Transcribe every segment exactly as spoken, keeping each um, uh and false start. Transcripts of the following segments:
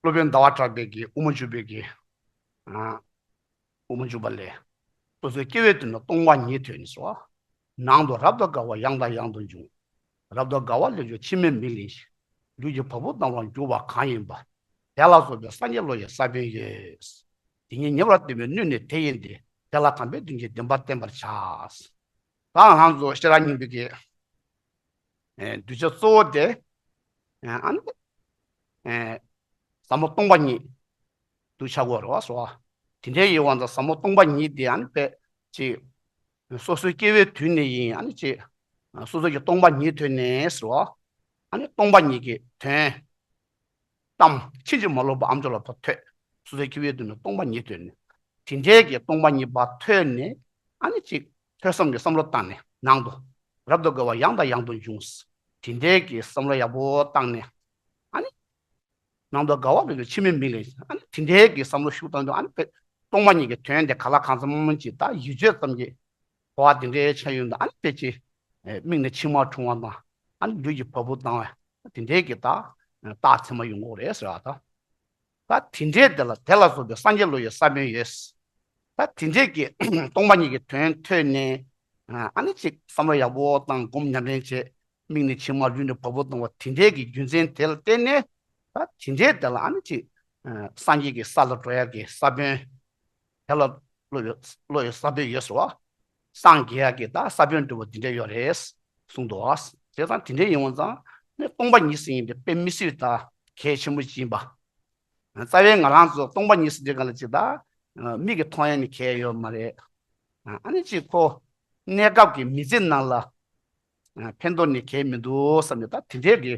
སློབ་དཔོན་ཟླ་བ་གྲགས་པས་ཀྱི་དབུ་མ་འཇུག་པའི་གི། ཨ། དབུ་མ་འཇུག་པ་ལས། སོ་སོའི་སྐྱེ་བོའི་དུས་ན་སྟོང་པ་ཉིད་ཐོས་ནས་སོ། ནང་དུ་རབ་ཏུ་དགའ་བ་ཡང་དང་ཡང་དུ་འབྱུང་། རབ་ཏུ་དགའ་བ་ལས་བྱུང་མཆི་མའི་མིག་ལེན་ཞིང་། ལུས་ཀྱི་བ་སྤུ་ལྡང་བར་འགྱུར་བ་གང་ཡིན་པ། དེ་ལ་སོགས་པའི་སངས་རྒྱས་བློ་ཡི་ས་བོན་ཡོད། དེ་ཉིད་ཉེ་བར་བསྟན་པའི་སྣོད་ནི་དེ་ཡིན་ཏེ། དེ་ལ་དམ་པའི་དོན་གྱི་བདེན་པ་བསྟན་པར་བྱ། ད་ང་ཚོ་ཤེས་རབ་སྙིང་པོའི་གི། ཨེ། གདུལ་བྱ་གཙོ་བོ་དེ། ཨེ། ཨ་ནི། ཨེ། ཟབ་མོ་སྟོང་པ་ཉིད་དུ་ཆགས་དགོས་རེད་བ་སོ། དེ་འདྲའི་ཡིན་པ་ཙང་ཟབ་མོ་སྟོང་པ་ཉིད་དེ་ཨ་ནི་དཔེ་ཅིག་སོ་སོའི་སྐྱེ་བོའི་དུས་ནས་ཡིན། ཨ་ནི་ཅིག་སོ་སོ་གི་སྟོང་པ་ཉིད་ཐོས་ནས་སོ། ཨ་ནི་སྟོང་པ་ཉིད་ཀྱི་དོན། གཏམ་ཕྱིན་ཅི་མ་ལོག་པ་ཨ་མཆོག་ལ་ཕར་ཐོས། སོ་སོའི་སྐྱེ་བོའི་དུས་ནས་སྟོང་པ་ཉིད་ཐོས་ནས། དེ་འདྲའི་གི་སྟོང་པ་ཉིད་པ་ཐོས་ནས། ཨ་ནི་ཅིག་ཐོས་བསམ་གྱི་བསམ་བློ་བཏང་ནས་ནང་དུ། རབ་ཏུ་དགའ་བ་ཡང་དང་ཡང་དུ་འབྱུང་། དེ་འདྲའི་གི་བསམ་བློ་ཡག་པོ་བཏང་ནས། ཨ་ནི། ནང་དུ་དགའ་བ་ལས་བྱུང་མཆི་མའི་མིག་ལེན། ཨ་ནི་དེ་འདྲའི་གི་བསམ་བློ་ཤུགས་བཏང་དུས་ཨ་ནི་དཔེ་སྟོང་པ་ཉིད་ཀྱི་དོན་དེ་ག་ལ་གང་འཚམ་ཅིག་ད་ཡིད་དཔྱོད་ཙམ་གྱིས་གོ་བ་དེ་འདྲའི་ཆགས་ཡོང་དུས་ཨ་ནི་དཔེ་ཅིག་མིག་ནས་མཆི་མ་འཁྲུང་བ་དང་། ཨ་ནི་ལུས་ཀྱི་བ་སྤུ་ལྡང་བ། དེ་འདྲའི་གི་ད་རྟགས་མཚན་མ་ཡོང་གི་རེད་ཟེར་བ་དང་། ད་དེ་འདྲའི་དེ་ལ་དེ་ལ་སོགས་པའི་སངས་རྒྱས་བློ་ཡི་ས་བོན་ཡོད། ད་དེ་འདྲའི་གི་སྟོང་པ་ཉིད་ཀྱི་དོན་ཐོས་ནས། ཨ་ནི་ཅིག་བསམ་བློ་ཡག་པོ་བཏང་སྒོམ་ཉམས་ལེན་བྱས། མིག་ནས་མཆི་མ་ལུས་ནས་བ་སྤུ་ལྡང་བ་དེ་འདྲའི་གི་རྒྱུ་མཚན་དེ་ལ་བརྟེན་ནས། ད་དེ་འདྲའི་དེ་ལ་ཨ་ནི་ཅིག་སངས་རྒྱས་ཀྱི་ས་ལ་འགྲོ་ཡག་གི་ས་བོན། དེ་ལ་བློ་ཡོད་བློ་ཡོད་ས་བོན་ཡོད་ཟེར་བ། སངས་རྒྱས་ཡག་གི་ད་ས་བོན་འདྲ་བོ་དེ་འདྲ་ཡོད་རེད་གསུངས་འདུག་བ། བྱས་ཙང་དེ་འདྲ་ཡིན་པ་ཙང་ནི་སྟོང་པ་ཉིད་ཟེར་མཁན་དེ་དཔེ་མི་སྲིད་ད་གལ་ཆེན་པོ་ཅིག་ཡིན་པ། རྩ་བའི་ང་རང་ཚོ་སྟོང་པ་ཉིད་ཟེར་དུས་ག་ལ་ཅིག་ད་མིག་གིས་མཐོང་ཡག་ནི་གལ་ཡོད་མ་རེད། ཨ་ནི་ཅིག་ཁོ་གནས་སྐབས་ཀྱི་མི་ཚེ་ནང་ལ་ཕན་ཐོགས་ནི་གལ་མི་འདུག་བསམ་ནས་ད་དེ་འདྲའི་གི་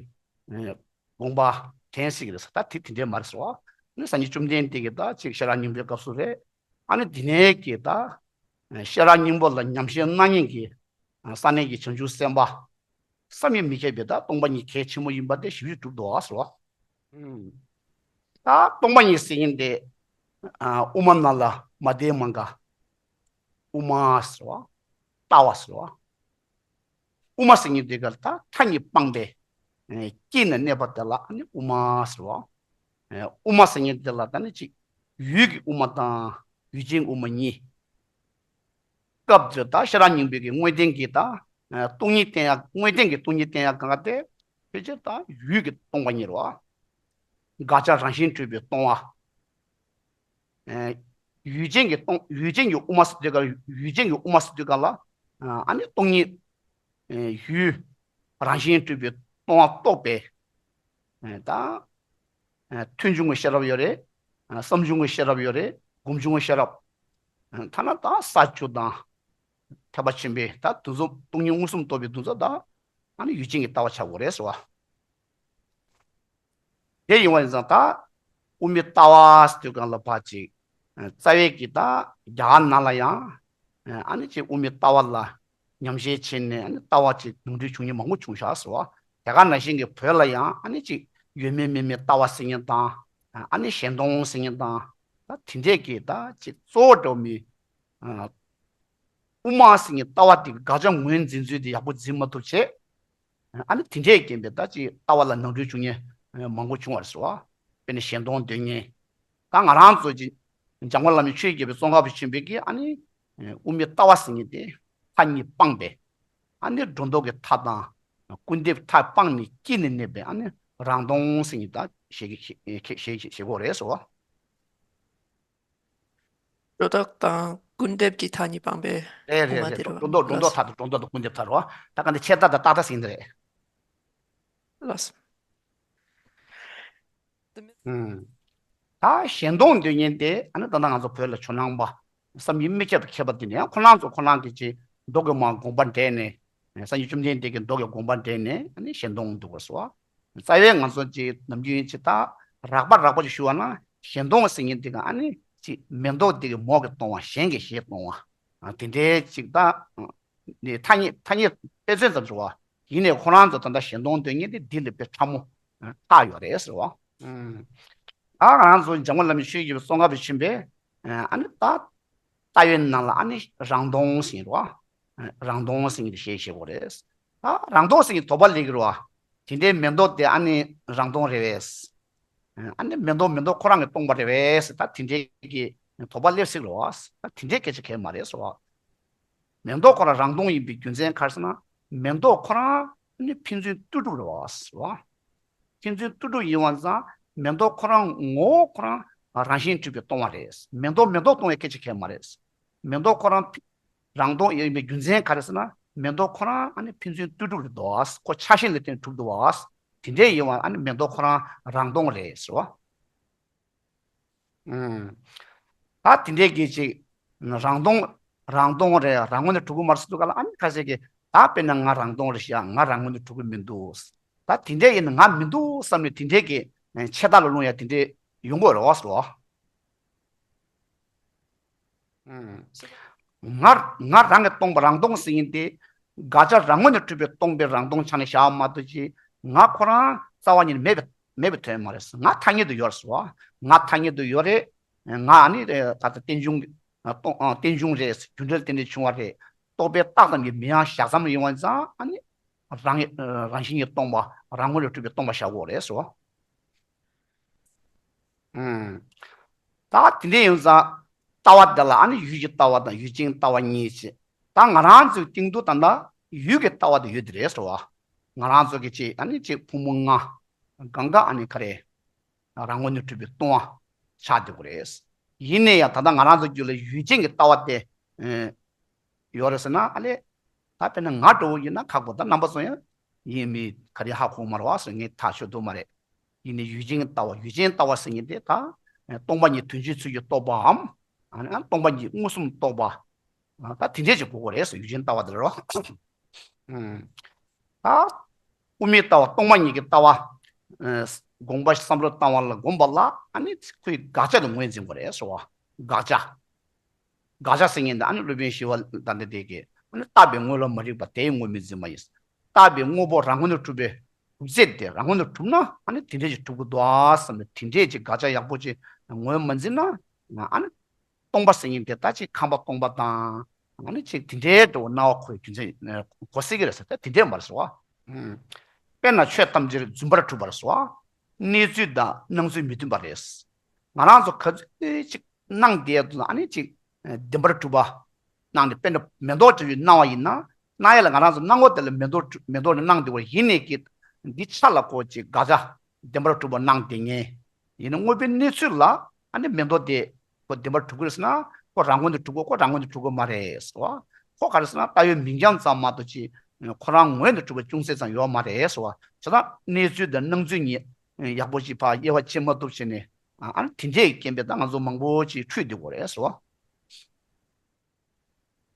དགོངས་པ་དྲན་སྲིད་ཀྱི་རེད་ཟེར། ད་དེ་དེ་འདྲའི་མ་རེད་ཟེར་བ། ནི་སངས་རྒྱས་བཅོམ་ལྡན་འདས་ཀྱིས་ད་ཅིག་ཤེས་རབ་སྙིང་པོའི་སྐབས་སུ་རེད། ཨ་ནི་འདི་ནས་ཀྱི་ད་ཤེས་རབ་སྙིང་པོ་ལ་ཉམས་བཞེས་གནང་མཁན་གྱི་ས་གནས་ཀྱི་བྱང་ཆུབ་སེམས་དཔའ་བསམ་གྱིས་མི་ཁྱབ་པའི་ད་སྟོང་པ་ཉིད་གལ་ཆེན་པོ་ཡིན་པ་དེ་ཞིབ་ཞིབ་གྲུབ་འདུག་ཟེར་བ། ད་སྟོང་པ་ཉིད་ཟེར་མཁན་དེ་དབུ་མ་ནང་ལ་མ་བདེ་མ་འགའ་དབུ་མ་ཟེར་བ། ལྟ་བ་ཟེར་བ། དབུ་མ་ཟེར་མཁན་དེ་ག་ལ་ད་མཐའ་གཉིས་སྤངས་པའི་དཀྱིལ་ནས་གནས་པ་དེ་ལ་ཨ་ནི་དབུ་མ་ཟེར་བ། དབུ་མ་ཟེར་མཁན་དེ་ལ་ད་ནི་གཅིག་ཡུལ་གྱི་དབུ་མ་དང་ཡུལ་ཅན་དབུ་མ་གཉིས། སྐབས་དེར་ད་ཤེས་རབ་སྙིང་པོའི་གི་དངོས་བསྟན་གྱི་ད་སྟོང་ཉིད་བསྟན་ཡག་དངོས་བསྟན་གྱི་སྟོང་ཉིད་བསྟན་ཡག་གང་ག་དེ་ཕལ་ཆེར་ད་ཡུལ་གྱི་སྟོང་པ་ཉིད་རེད་བ། དགག་བྱ་རང་བཞིན་གྲུབ་པའི་སྟོང་པ། ཡུལ་ཅན་གྱི་སྟོང་ཡུལ་ཅན་གྱི་དབུ་མ་ཟེར་དུས་ག་ལ་ཡུལ་ཅན་གྱི་དབུ་མ་ཟེར་དུས་ག་ལ་ཨ་ནི་སྟོང་ཉིད་ཡུལ་རང་བཞིན་གྲུབ་པའི་སྟོང་པ་རྟོགས་པའི་ད་ཐོས་བྱུང་གི་ཤེས་རབ་ཡོད་རེད། བསམ་བྱུང་གི་ཤེས་རབ་ཡོད་རེད། སྒོམ་བྱུང་གི་ཤེས་རབ། ཐ་ན་ད་ས་བཅུ་དང་ཐེག་པ་ཆེན་པོའི་ད་དུས་གསུམ་སྟོང་ཉིད་མངོན་སུམ་རྟོགས་པའི་དུས་གསུམ་ད་ཨ་ནི་ཡུལ་ཅན་གྱི་ལྟ་བ་ཆགས་དགོས་རེད་ཟེར་བ། དེ་ཡིན་པ་ཡིན་ཙང་ད་དབུ་མའི་ལྟ་བ་ཟེར་དུས་གང་ལ་ཕར་ཅིག་རྩ་བའི་གི་ད་རྒྱ་གར་ནང་ལ་ཡང་ཨ་ནི་ཅིག་དབུ་མའི་ལྟ་བ་ལ་ཉམས་བཞེས་བྱས་ནས་ཨ་ནི་ལྟ་བ་ཅིག་ནོར་འཁྲུལ་བྱུང་མཁན་མང་པོ་བྱུང་ཤག་ཟེར་བ། དེ་ག་ནང་བཞིན་གྱི་བོད་ལ་ཡང་ཨ་ནི་ཅིག་ཡོད་མིན་མེད་མིན་ལྟ་བ་ཟེར་མཁན་དང་ཨ་ནི་གཞན་སྟོང་ཟེར་མཁན་དང་ད་དེ་འདྲས་ཀྱི་ད་ཅིག་གཙོ་བོ་འགྲོ་མི། དབུ་མ་ཟེར་མཁན་ལྟ་བ་དེ་གི་དགག་བྱ་ངོས་འཛིན་ཚུལ་དེ་ཡག་པོ་འཛིན་མ་ཐུབ་བྱས། ཨ་ནི་དེ་འདྲས་རྐྱེན་པས་ད་ཅིག་ལྟ་བ་ལ་ནོར་འཁྲུལ་བྱུང་མཁན་མང་པོ་བྱུང་བ་རེད་ཟེར་བ། དཔེར་ན་གཞན་སྟོང་འདོད་མཁན། ད་ང་རང་ཚོ་ཅིག་འཇམ་མགོན་བླ་མའི་ཆོས་ཀྱི་རྒྱལ་པོའི་ཙོང་ཁ་པ་ཆེན་པོས་ཀྱིས་ཨ་ནི་དབུ་མའི་ལྟ་བ་ཟེར་མཁན་དེ་མཐའ་གཉིས་སྤངས་པས། ཨ་ནི་སྒྲོ་འདོགས་ཀྱི་མཐའ་དང་ཀུན་བཏུས་མཐའ་སྤངས་ནས་དཀྱིལ་ནས་གནས་པའི་ཨ་ནི་རང་སྟོང་ཟེར་མཁན་ད་བཤད་ཀྱི་བཤད་ཀྱི་བཤད་དགོས་རེད་ཟེར་བ། སྒྲོ་འདོགས་དང་ཀུན་བཏུས་ཀྱི་མཐའ་གཉིས་སྤངས་པའི་རེད་དབུ་རེད་མ་རེད། དེ་རེད་བ། སྒྲོ་འདོགས་སྒྲོ་འདོགས་མཐའ་དང་སྒྲོ་འདོགས་དང་ཀུན་བཏུས་མཐའ་རེད་བ། ད་ག་འདི་ཆད་མཐའ་དང་རྟག་མཐའ་ཟེར་གྱི་རེད། ལགས་སོ། ཨུམ། ད་གཞན་སྟོང་འདོད་མཁན་དེ་ཨ་ནི་ད་ལྟ་ང་ཚོ་བོད་ལ་ཇོ་ནང་པ་བསམ་གྱིས་མི་ཁྱབ་པའི་མཁས་པ་དེ་ནས་ཁོ་རང་ཚོ་ཁོ་རང་གིས་ཅིག་མདོ་གི་མར་དགོངས་པ་འགྲེལ་ནས། སངས་རྒྱས་བཅོམ་ལྡན་འདས་ཀྱི་མདོ་གི་དགོངས་པ་འགྲེལ་ནས་ཨ་ནི་གཞན་སྟོང་འདུག་པ་སོ། རྩ་བའི་ང་ཚོ་ཅིག་ནམ་རྒྱུན་ཅིག་ད་རགས་པ་རགས་པ་ཅིག་ཞུ་བ་ན་གཞན་སྟོང་ཟེར་མཁན་དེ་ག་ཨ་ནི་ཅིག་མེ་ཏོག་དེ་གི་མོ་གིས་སྟོང་བ་གཞན་གྱིས་བཞེས་སྟོང་བ། དེ་འདྲའི་ཅིག་ད་ནི་ཐ་སྙད་ཐ་སྙད་དཔེ་མཚོན་ཙམ་ཞུ་བ། ཡིན་ནའི་ཁོ་རང་ཚོ་ད་ལྟ་གཞན་སྟོང་འདོད་མཁན་དེ་འདི་ལས་དཔེ་ཕྲ་མོ་ཆགས་ཡོད་རེད་ཟེར་བ། ད་ང་རང་ཚོ་འཇམ་མགོན་བླ་མའི་ཆོས་ཀྱི་རྒྱལ་པོ་ཙོང་ཁ་པ་ཆེན་པོས་ཨ་ནི་ད་ལྟ་བའི་ནང་ལ་ཨ་ནི་རང་སྟོང་ཟེར་བ། རང་སྟོང་ཟེར་མཁན་དེ་བཤད་བཤད་དགོས་རེད། ད་རང་སྟོང་ཟེར་མཁན་དོགས་པ་སླེབས་ཀྱི་རེད་བ། དེ་འདྲའི་མེ་ཏོག་དེ་ཨ་ནི་རང་སྟོང་རེད་པས། ཨ་ནི་མེ་ཏོག་མེ་ཏོག་ཁོ་རང་གིས་སྟོང་པ་རེད་བས་ཟེར། ད་དེ་འདྲའི་གི་དོགས་པ་སླེབས་སྲིད་རེད་བ། ད་དེ་འདྲའི་སྐད་ཆ་གང་ཡང་མ་རེད་ཟེར་བ། མེ་ཏོག་ཁོ་རང་རང་སྟོང་ཡིན་པའི་རྒྱུ་མཚན་ག་རེ་ཟེར་ན། མེ་ཏོག་ཁོ་རང་ནི་ཕན་ཚུན་ལྟོས་གྲུབ་རེད་བ། ཕན་ཚུན་ལྟོས་གྲུབ་ཡིན་པ་ཙང་མེ་ཏོག་ཁོ་རང་ངོ་བོ་ཁོ་རང་རང་བཞིན་གྲུབ་པའི་སྟོང་པ་རེད། མེ་ཏོག་མེ་ཏོག་སྟོང་པའི་སྐད་ཆ་གང་ཡང་མ་རེད། མེ་ཏོག་ཁོ་རང་རང་སྟོང་ཡིན་པའི་རྒྱུ་མཚན་ག་རེ་ཟེར་ན། མེ་ཏོག་ཁོ་རང་ཨ་ནི་ཕན་ཚུན་ལྟོས་གྲུབ་རེད་འདུག་ཁོ་ཆགས་ཞེན་ལ་བརྟེན་གྲུབ་འདུག་དེ་འདྲའི་ཡིན་པ་ཨ་ནི་མེ་ཏོག་ཁོ་རང་རང་སྟོང་རེད་ཟེར་བ། ཨུམ། ད་དེ་འདྲའི་གི་ཅིག་རང་སྟོང་རང་སྟོང་རེད། རང་ངོས་ནས་གྲུབ་ཀྱི་མ་རེད་ཟེར་དུས་ག་ལ། ཨ་ནི་ཁ་ཤས་ཀྱིས་ད་དཔེར་ན་ང་རང་སྟོང་རེད་ཤག་ང་རང་ངོས་ནས་གྲུབ་ཀྱི་མི་འདུག་ད་དེ་འདྲའི་ཡིན་ན་ང་མི་འདུག་བསམ་ནས་དེ་འདྲའི་གི་ཆད་ལྟ་ལ་ལྷུང་ཡ་དེ་འདྲའི་ཡོང་གི་རེད་བ་ཟེར་བ། ང་ང་རང་གི་སྟོང་པ་རང་སྟོང་ཟེར་མཁན་དེ། དགག་བྱ་རང་ངོས་ནས་གྲུབ་པའི་སྟོང་པའི་རང་སྟོང་ཆ་ནས་བཞག་པ་མ་གཏོགས་ཀྱི། ང་ཁོ་རང་རྩ་བ་ཉིད་ནས་མེད་པའི་མེད་པའི་དོན་མ་རེད། ང་ཐ་སྙད་དུ་ཡོད་རེད་ཟེར་བ། ང་ཐ་སྙད་དུ་ཡོད་རེད། ང་ནི་རེད་ད་ལྟ་རྟེན་འབྱུང་གི་སྟོང་རྟེན་འབྱུང་རེད། རྒྱུ་འབྲས་དེ་འདྲ་བྱུང་བ་རེད། རྟོག་པས་བཏགས་ཙམ་གྱི་མིང་ཡང་བཞག་ཙམ་ཡིན་པ་ཙང་། ཨ་ནི་རང་རང་བཞིན་གྱིས་སྟོང་པ་རང་ངོས་ནས་གྲུབ་པའི་སྟོང་པ་བཞག་དགོས་རེད་ཟེར་བ། ཨུམ། ད་དེ་འདྲ་ཡིན་ཙང་ལྟ་བ་འདི་ལ་ཨ་ནི་ཡུལ་གྱི་ལྟ་བ་དང་ཡུལ་ཅན་ལྟ་བ་གཉིས་བྱས། ད་ང་རང་ཚོའི་སྟེང་དུ་ད་ལྟ་ཡུལ་གྱི་ལྟ་བ་དེ་ཡོད་དེ་རེད་ཟེར་བ། ང་རང་ཚོ་གི་ཅིག་ཨ་ནི་ཅིག་ཕུང་པོ་ལྔ་གང་ག་ཨ་ནི་ག་རེ། རང་ངོས་ནས་གྲུབ་པའི་སྟོང་པ་ཆགས་བསྡད་ཀྱི་རེད། ཡིན་ན་ཡང་ད་ལྟ་ང་རང་ཚོ་རྒྱུད་ལ་ཡུལ་ཅན་གྱི་ལྟ་བ་དེ་ཡོད་རེད་ཟེར་ན། ཨ་ལས། ད་དཔེར་ན་ང་འདྲ་བོ་ཡིན་ན་ཁག་པོ་ད་རྣམ་པ་ཚོ་ཡང་ཡིན་མིན་ག་རེ་ཧ་གོ་མ་རེད་བ་ཟེར། ངས་ཐག་ཆོད་ཐུབ་མ་རེད། ཡིན་ནའི་ཡུལ་ཅན་གྱི་ལྟ་བ་ཡུལ་ཅན་ལྟ་བ་ཟེར་མཁན་དེ་ད་སྟོང་པ་ཉིད་དོན་སྤྱིའི་ཚུལ་གྱིས་རྟོགས་པའམ། ཨ་ནི་སྟོང་པ་ཉིད་མངོན་སུམ་རྟོགས་པ། ད་དེ་འདྲས་ཅིག་དགོས་ཀྱི་རེད་ཟེར། ཡུལ་ཅན་ལྟ་བ་དེ་རེད་བ། ད་དབུ་མའི་ལྟ་བ་སྟོང་པ་ཉིད་ཀྱི་ལྟ་བ། དགོངས་པ་བསམ་བློ་བཏང་བ་ལ་དགོངས་པ་ལ་ཨ་ནི་ཁོའི་དགག་བྱ་དེ་ངོས་འཛིན་དགོས་རེད་ཟེར་བ། དགག་བྱ། དགག་བྱ་ཟེར་མཁན་འདི་ཨ་ནི་སློབ་དཔོན་ཞི་བ་ལྷ་འདི་དེ་གིས་ཨ་ནི་བཏགས་པའི་དངོས་ལ་མ་རིག་པ་དེའི་ངོས་མི་འཛིན་པ་ཡིན། བཏགས་པའི་དངོས་པོ་རང་ངོས་ནས་གྲུབ་པའི་གྲུབ་ཚད་དེ་རང་ངོས་ནས་གྲུབ་ན་ཨ་ནི་དེ་འདྲས་ཅིག་གྲུབ་ཀྱི་འདུག་ཨ་བསམ་ནས་དེ་འདྲས་ཅིག་དགག་བྱ་ཡག་པོ་ཅིག་ངོས་མ་འཛིན་ན། ཨ་ནི་སྟོང་པ་ཟེར་མཁན་དེ་ད་ཅིག་ཁམས་པ་སྟོང་པ་དང་ཨ་ནི་ཅིག་དེ་འདྲའི་འདྲ་བོ་སྣང་བ་འཁོར་བའི་རྒྱུ་མཚན་གོ་སྲིད་ཀྱི་རེད་ཟེར། ད་དེ་འདྲས་མ་རེད་ཟེར་བ། དཔེར་ན་ཆོས་ཐམས་ཅད་རྫུན་པར་གྲུབ་པ་རེད་ཟེར་བ། གནས་ཚུལ་དང་སྣང་ཚུལ་མི་མཐུན་པ་རེད། ང་རང་ཚོ་ག་ཚོད་ཅིག་སྣང་བསྡད་དུས་ཨ་ནི་ཅིག་བདེན་པར་གྲུབ་པ། སྣང་དེ་དཔེར་ན་མེ་ཏོག་འདྲ་བོའི་སྣང་བ་ཡིན་ན། སྣང་ཡ་ལ་ང་རང་ཚོ་སྣང་ངོ་དེ་ལ་མེ་ཏོག་མེ་ཏོག་ནི་སྣང་བསྡད་པ་ཡིན་ནའི་གི། འདི་ཆ་ལ་ཁོ་ཅིག་དགག་བྱ་བདེན་པར་གྲུབ་པ་སྣང་བསྡད་མཁན། ཡིན་ན་དངོས་པོའི་གནས་ཚུལ་ལ་ཨ་ནི་མེ་ཏོག་དེ་ཁོ་བདེན་པར་གྲུབ་ཀྱི་རེད་ཟེར་ན། ཁོ་རང་ངོས་ནས་གྲུབ་དགོས། ཁོ་རང་ངོས་ནས་གྲུབ་དགོས་མ་རེད་ཟེར་བ། ཁོ་ག་རེ་ཟེར་ན་ལྟ་བའི་མིང་རྐྱང་ཙམ་མ་གཏོགས་ཅིག་ཁོ་རང་ངོས་ནས་གྲུབ་པ་ཅུང་ཟད་ཙམ་ཡོད་མ་རེད་ཟེར་བ། བྱས་ཙང་གནས་ཚུལ་དང་སྣང་ཚུལ་གཉིས་ཡག་པོ་ཅིག་ཕར་དབྱེ་བ་ཕྱེ་མ་ཐུབ་བྱས་ནས། ཨ་ནི་དེ་འདྲའི་རྐྱེན་པས་ད་ང་ཚོ་མང་པོ་ཅིག་འཁྲུལ་བསྡད་ཀྱི་རེད་ཟེར་བ།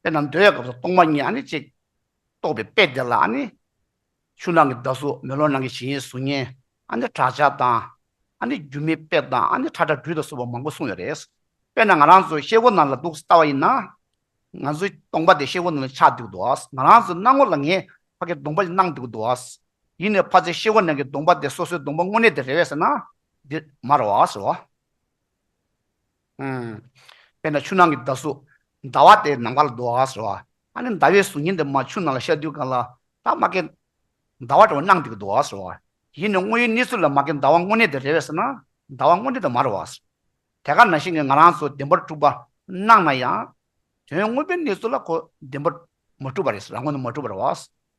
དཔེར་ན་འདོད་པའི་སྐབས་སུ་སྟོང་པ་ཉིད་ཨ་ནི་ཅིག་རྟོགས་པའི་དཔེ་དེ་ལ་ཨ་ནི་ཆུ་ནང་གི་ཟླ་གཟུགས་མེ་ལོང་ནང་གི་བྱེད་ཡུལ་གཟུགས་བརྙན། ཨ་ནི་བྲག་ཆ་དང་། ཨ་ནི་སྒྱུ་མའི་དཔེ་དང་། ཨ་ནི་ཁྲ་ཁྲ་སྦྲུལ་དང་སོགས་པ་མང་པོ་གསུངས་ཡོད་རེད། དཔེར་ན་ང་རང་ཚོ་ཤེལ་སྒོ་ནང་ལ་འདུག་ལྟ་བ་ཡིན་ན། ང་ཚོའི་གདོང་པ་དེ་ཤེལ་སྒོ་ནང་ལ་ཆགས་བསྡད་ཀྱི་འདུག་ཨ། ང་རང་ཚོའི་སྣང་ངོ་ལ་ངས་ཕ་གིའི་གདོང་པ་ཞིག་སྣང་བསྡད་ཀྱི་འདུག་ཨ། ཡིན་ནའི་ཕལ་ཆེར་ཤེལ་སྒོ་ནང་གི་གདོང་པ་དེ་སོ་སོའི་གདོང་པ་དངོས་གནས་དེ་རེད་པས་ཟེར་ན། འདི་མ་རེད་པ་ཟེར་བ། ཨུམ། དཔེར་ན་ཆུ་ནང་གི་ཟླ་གཟུགས། ཟླ་བ་དེ་ནམ་མཁའ་ལ་འདུག་པ་ཟེར་བ། ཨ་ནི་ཟླ་བའི་གཟུགས་བརྙན་དེ་མར་ཆུ་ནང་ལ་ཤར་དུས་སྒང་ལ། ད་མ་གི་ཟླ་བ་འདྲ་བོ་སྣང་བསྡད་ཀྱི་འདུག་པ་ཟེར་བ། ཡིན་ནའི་དངོས་ཡོད་གནས་ཚུལ་ལ་མ་གི་ཟླ་བ་དངོས་གནས་དེ་རེད་པས་ཟེར་ན། ཟླ་བ་དངོས་གནས་དེ་མ་རེད་པ་ཟེར། དེ་ག་ནང་བཞིན་གྱི་ང་རང་ཚོ་བདེན་པར་གྲུབ་པ་སྣང་ན་ཡང་། དོན་དངོས་པོའི་གནས་ཚུལ་ལ་ཁོ་བདེན་པར་མ་གྲུབ་པ་རེད། རང་ངོས་ནས་མ་གྲུབ་པ་རེད་པ།